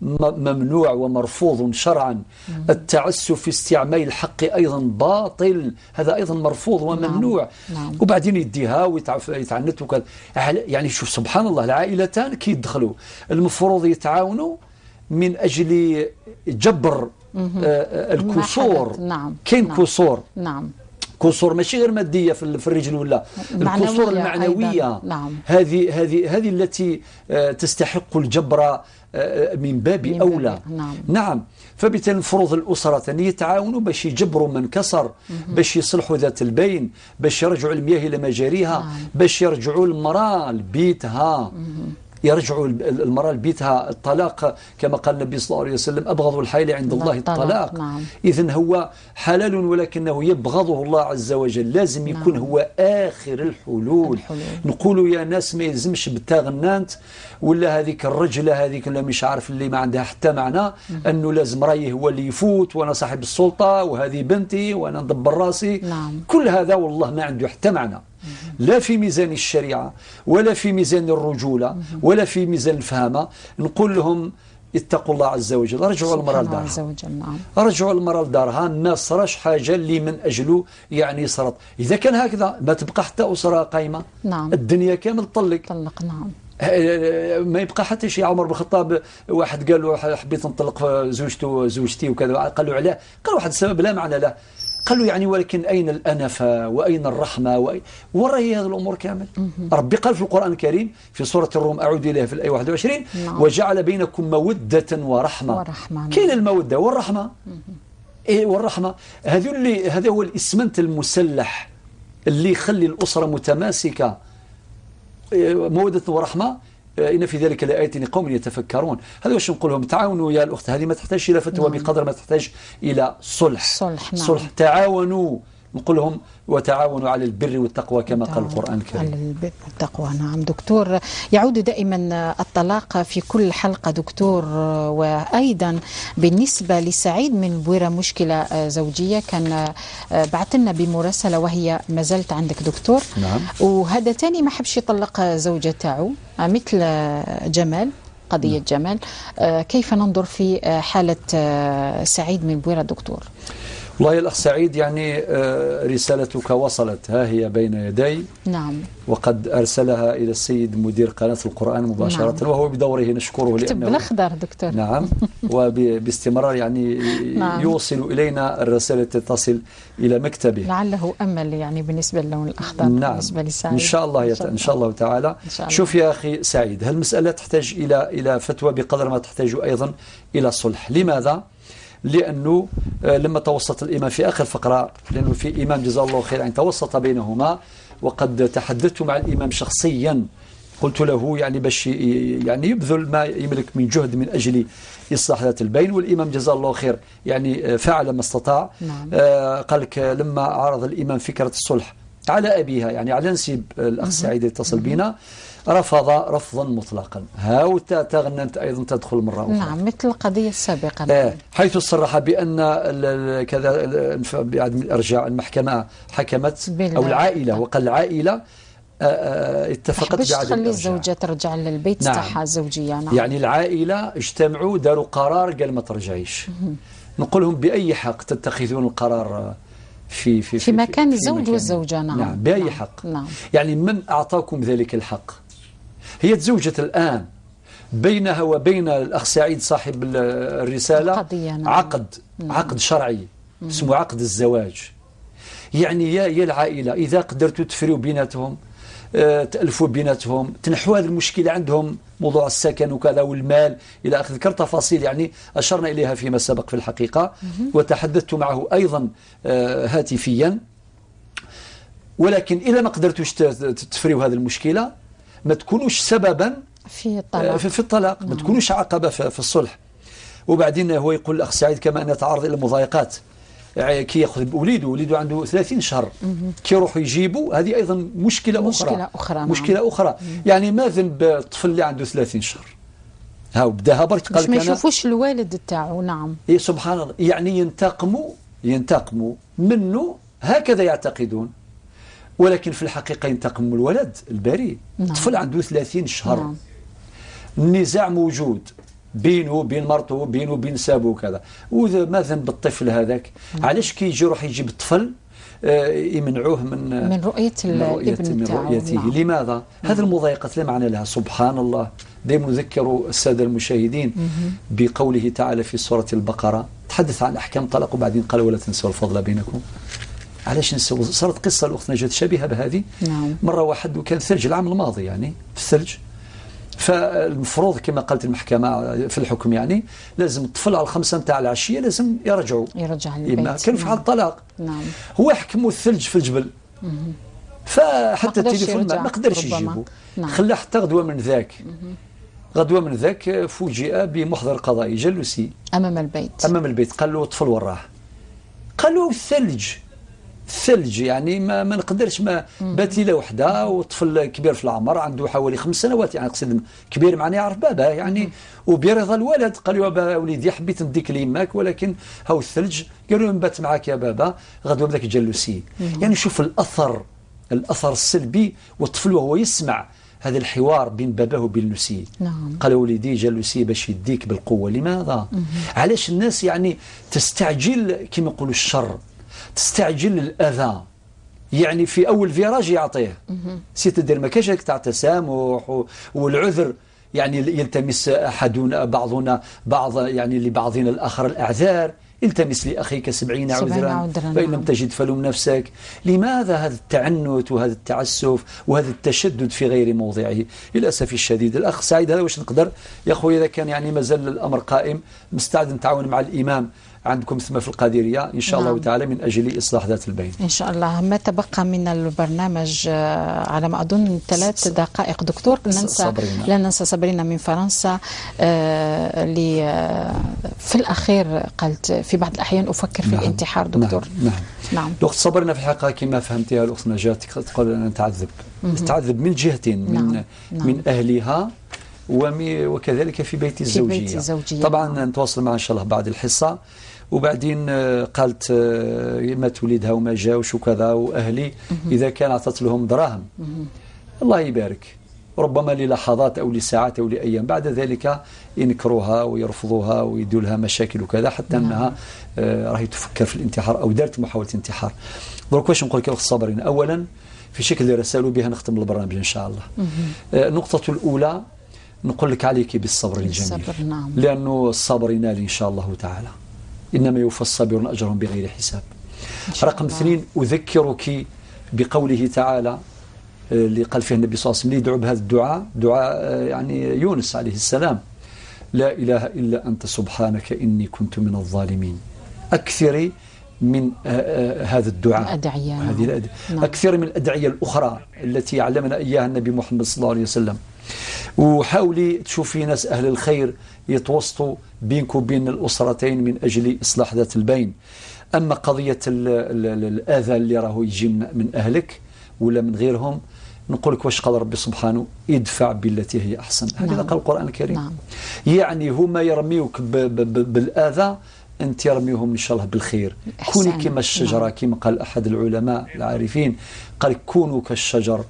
ممنوع ومرفوض شرعا. التعسف في استعمال الحق أيضا باطل، هذا أيضا مرفوض وممنوع. نعم. وبعدين يديها ويتعنت وكذا. يعني شوف سبحان الله، العائلتان كي يدخلوا المفروض يتعاونوا من أجل جبر الكسور. نعم. كاين نعم. كسور. نعم. كسور ماشي غير مادية في الرجل ولا الكسور المعنوية. نعم. هذه التي تستحق الجبر من باب اولى. نعم. نعم. فبالتالي المفروض الاسرتان يتعاونوا باش يجبروا من كسر، باش يصلحوا ذات البين، باش يرجعوا المياه الى مجاريها. نعم. باش يرجعوا المراة لبيتها. يرجعوا المرأة لبيتها. الطلاق كما قال النبي صلى الله عليه وسلم أبغض الحلال عند الله الطلاق. نعم. إذن هو حلال ولكنه يبغضه الله عز وجل، لازم يكون نعم. هو آخر الحلول. نقولوا يا ناس ما يلزمش بالتغنانت ولا هذيك الرجلة هذيك اللي مش عارف اللي ما عندها حتى معنى، أنه لازم رأيي هو اللي يفوت وأنا صاحب السلطة وهذه بنتي وأنا ندبر راسي. نعم. كل هذا والله ما عنده حتى معنى، لا في ميزان الشريعة ولا في ميزان الرجولة ولا في ميزان الفهامة. نقول لهم اتقوا الله عز وجل، رجعوا المرأة لدارها. نعم. رجعوا المرأة لدارها، ما صراش حاجة اللي من أجله يعني صرت. إذا كان هكذا ما تبقى حتى أسرة قايمة. نعم. الدنيا كامل طلق. نعم. ما يبقى حتى شيء. عمر بن الخطاب واحد قال له حبيت نطلق زوجتي وكذا، قال له علاه؟ قال واحد السبب لا معنى له. قال له يعني ولكن أين الأنفة وأين الرحمة وراهي هذه الأمور كامل؟ ربي قال في القرآن الكريم في سورة الروم، أعود إليها في الآية 21: نعم. وجعل بينكم مودة ورحمة. كاين المودة والرحمة. إيه والرحمة، هذا هو الإسمنت المسلح اللي يخلي الأسرة متماسكة. مودة ورحمة، إن في ذلك لآيات لقوم يتفكرون. هذا واش نقول لهم، تعاونوا يا الأخت، هذه ما تحتاج إلى فتوى. نعم. بقدر ما تحتاج إلى صلح. صلح. نعم. صلح، تعاونوا، نقول لهم وتعاونوا على البر والتقوى كما قال القرآن الكريم. على البر والتقوى. نعم دكتور، يعود دائما الطلاق في كل حلقة دكتور. وأيضا بالنسبة لسعيد من بويرة مشكلة زوجية كان بعث لنا بمراسلة وهي ما زالت عندك دكتور. نعم. وهذا تاني ما حبش يطلق زوجة تاعو مثل جمال، قضية. نعم. جمال، كيف ننظر في حالة سعيد من بويرة دكتور؟ والله يا الأخ سعيد، يعني رسالتك وصلت، ها هي بين يدي. نعم. وقد أرسلها إلى السيد مدير قناة القرآن مباشرة. نعم. وهو بدوره نشكره لأنه بالأخضر دكتور. نعم. وباستمرار يعني نعم. يوصل إلينا الرسالة التي تصل إلى مكتبه. لعله أمل يعني بالنسبة للون الأخضر. نعم. بالنسبة لسعيد إن شاء الله، إن شاء الله تعالى. إن شاء الله. شوف يا أخي سعيد، هالمسألة تحتاج إلى فتوى بقدر ما تحتاج أيضا إلى صلح. لماذا؟ لأنه لما توسط الإمام في آخر فقرة، لأنه في إمام جزاه الله خير يعني توسط بينهما، وقد تحدثت مع الإمام شخصيا، قلت له يعني باش يعني يبذل ما يملك من جهد من أجل إصلاح ذات البين، والإمام جزاه الله خير يعني فعل ما استطاع. نعم. قال لك لما عرض الإمام فكرة الصلح على أبيها، يعني على نسيب الأخ سعيد اتصل بنا، رفض رفضا مطلقا. هاو تغننت أيضا تدخل مرة أخرى. نعم، مثل القضية السابقة. حيث صرح بأن كذا بعدم الإرجاع المحكمة حكمت أو العائلة، وقال العائلة اتفقت بعدم الإرجاع. تخلي الزوجة ترجع للبيت تاعها الزوجية. نعم. يعني العائلة اجتمعوا داروا قرار قال ما ترجعيش. نقول لهم بأي حق تتخذون القرار في في في مكان الزوج والزوجة؟ نعم. نعم، بأي نعم. حق؟ نعم. يعني من أعطاكم ذلك الحق؟ هي تزوجت الآن، بينها وبين الأخ سعيد صاحب الرسالة القضية. نعم. عقد. نعم. عقد شرعي اسمه عقد الزواج. يعني يا العائلة إذا قدرتوا تفريوا بيناتهم، تألفوا بيناتهم، تنحوا هذه المشكلة عندهم، موضوع السكن وكذا والمال إلى آخره، ذكر تفاصيل يعني أشرنا إليها فيما سبق في الحقيقة. وتحدثت معه أيضا هاتفيا. ولكن إذا ما قدرتوش تفريوا هذه المشكلة، ما تكونوش سببا في الطلاق، في الطلاق. ما تكونوش عقبة في الصلح. وبعدين هو يقول الأخ سعيد كما أن يتعرض إلى مضايقات كي ياخذ وليده، وليده عنده 30 شهر كي يروحوا يجيبوا، هذه ايضا مشكلة اخرى، مشكلة اخرى. يعني ما ذنب الطفل اللي عنده 30 شهر؟ هاو بداها برك، قال ما يشوفوش الوالد تاعو. نعم، إيه سبحان الله، يعني ينتقموا منه، هكذا يعتقدون، ولكن في الحقيقة ينتقم من الولد البريء. نعم. الطفل عنده 30 شهر. نعم. النزاع موجود بينه وبين مرته، بينه وبين سابه وكذا، وما ذنب الطفل هذاك؟ علاش كي يجي يروح يجيب الطفل يمنعوه من رؤية الابن من رؤيته؟ نعم. لماذا؟ هذه المضايقات لا معنى لها. سبحان الله، دائما نذكر السادة المشاهدين بقوله تعالى في سورة البقرة، تحدث عن أحكام الطلاق وبعدين قال ولا تنسوا الفضل بينكم. علاش نسوا؟ صارت قصة الأخت نجاة شبيهة بهذه. نعم. مرة واحد وكان ثلج العام الماضي، يعني في الثلج، فالمفروض كما قالت المحكمة في الحكم يعني لازم الطفل على 5 نتاع العشية لازم يرجع للبيت، كان في حال طلاق. نعم. هو حكموا الثلج في الجبل، فحتى التليفون ما قدرش يجيبه. نعم. خلاه حتى غدوة من ذاك. غدوة من ذاك فوجئ بمحضر قضائي جلوسي أمام البيت، أمام البيت. قال له الطفل وراه، قال له الثلج يعني ما نقدرش، ما بات ليلة وحده، وطفل كبير في العمر عنده حوالي 5 سنوات، يعني اقصد كبير معناه يعرف باباه يعني، وبرضا الولد قال له يا وليدي حبيت نديك ليماك ولكن هاو الثلج، قالوا له نبات معاك يا بابا غدوه بداك جلوسي. يعني شوف الاثر السلبي، والطفل وهو يسمع هذا الحوار بين باباه وبين لوسي. نعم. قال وليدي جا لوسي باش يديك بالقوة. لماذا؟ علاش الناس يعني تستعجل كما يقولوا الشر، تستعجل الأذى، يعني في أول virage يعطيه c'est-à-dire ما كاش تاع تسامح والعذر، يعني يلتمس أحدنا بعضنا بعض، يعني لبعضنا الآخر الأعذار، التمس لأخيك 70 عذرا فإن لم تجد فلم نفسك. لماذا هذا التعنت وهذا التعسف وهذا التشدد في غير موضعه؟ للأسف الشديد. الأخ سعيد هذا واش نقدر يا خويا، إذا كان يعني مازال الأمر قائم مستعد نتعاون مع الإمام عندكم ثم في القادرية إن شاء الله تعالى من أجل إصلاح ذات البين إن شاء الله. ما تبقى من البرنامج على ما أظن 3 دقائق دكتور. لا ننسى صابرينا من فرنسا اللي في الأخير قالت في بعض الأحيان أفكر في الانتحار دكتور. نعم. نعم. الأخت صابرينا في الحقيقة كما فهمتها الأخت نجاة تقول أنا نتعذب، نتعذب من جهتين، من نعم. من أهلها وكذلك في بيت الزوجية. طبعا نتواصل معها إن شاء الله بعد الحصة. وبعدين قالت ما تولدها وما جاوش وكذا وأهلي إذا كان أعطت لهم دراهم الله يبارك، ربما للحظات أو لساعات أو لأيام، بعد ذلك ينكروها ويرفضوها ويدوا لها مشاكل وكذا، حتى أنها راهي تفكر في الانتحار أو دارت محاولة انتحار. درك واش نقول لك الأخت صابرين؟ أولا في شكل رسالة بها نختم البرنامج إن شاء الله. النقطة الأولى نقول لك عليك بالصبر الجميل، نعم. لأنه الصبر ينال إن شاء الله تعالى، إنما يوفى الصابرون أجرهم بغير حساب. رقم 2 أذكرك بقوله تعالى اللي قال فيه النبي صلى الله عليه وسلم يدعو بهذا الدعاء، دعاء يعني يونس عليه السلام، لا إله إلا أنت سبحانك إني كنت من الظالمين. أكثري من هذا الدعاء، الأدعية، هذه الأدعية. نعم. أكثر من الأدعية الأخرى التي علمنا إياها النبي محمد صلى الله عليه وسلم. وحاولي تشوفي ناس أهل الخير يتوسطوا بينك وبين الأسرتين من أجل إصلاح ذات البين. أما قضية الأذى اللي راهو يجي من أهلك ولا من غيرهم، نقول لك واش قال ربي سبحانه: ادفع بالتي هي أحسن. هكذا قال القرآن الكريم. نعم. يعني هما يرميوك بالأذى، أنت يرميهم إن شاء الله بالخير. كوني كما الشجرة. نعم. كما قال أحد العلماء العارفين، قال كونوا كالشجر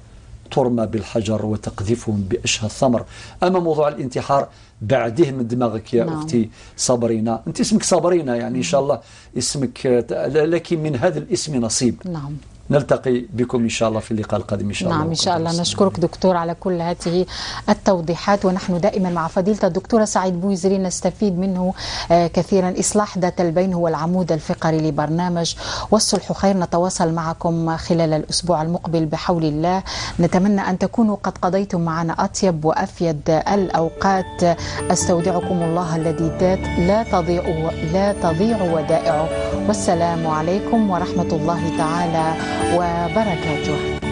ترمى بالحجر وتقذفهم بأشهى الثمر. أما موضوع الانتحار بعده من دماغك يا نعم. أختي صابرينا، أنت اسمك صابرينا يعني إن شاء الله اسمك لك من هذا الاسم نصيب. نعم. نلتقي بكم إن شاء الله في اللقاء القادم إن شاء الله. نعم إن شاء الله. نشكرك دكتور على كل هذه التوضيحات، ونحن دائما مع فضيلة الدكتورة سعيد بويزري نستفيد منه كثيرا. إصلاح ذات البين هو العمود الفقري لبرنامج والصلح خير. نتواصل معكم خلال الأسبوع المقبل بحول الله. نتمنى أن تكونوا قد قضيتم معنا أطيب وأفيد الأوقات. أستودعكم الله الذي لا تضيع ودائعه، والسلام عليكم ورحمة الله تعالى وبركاته.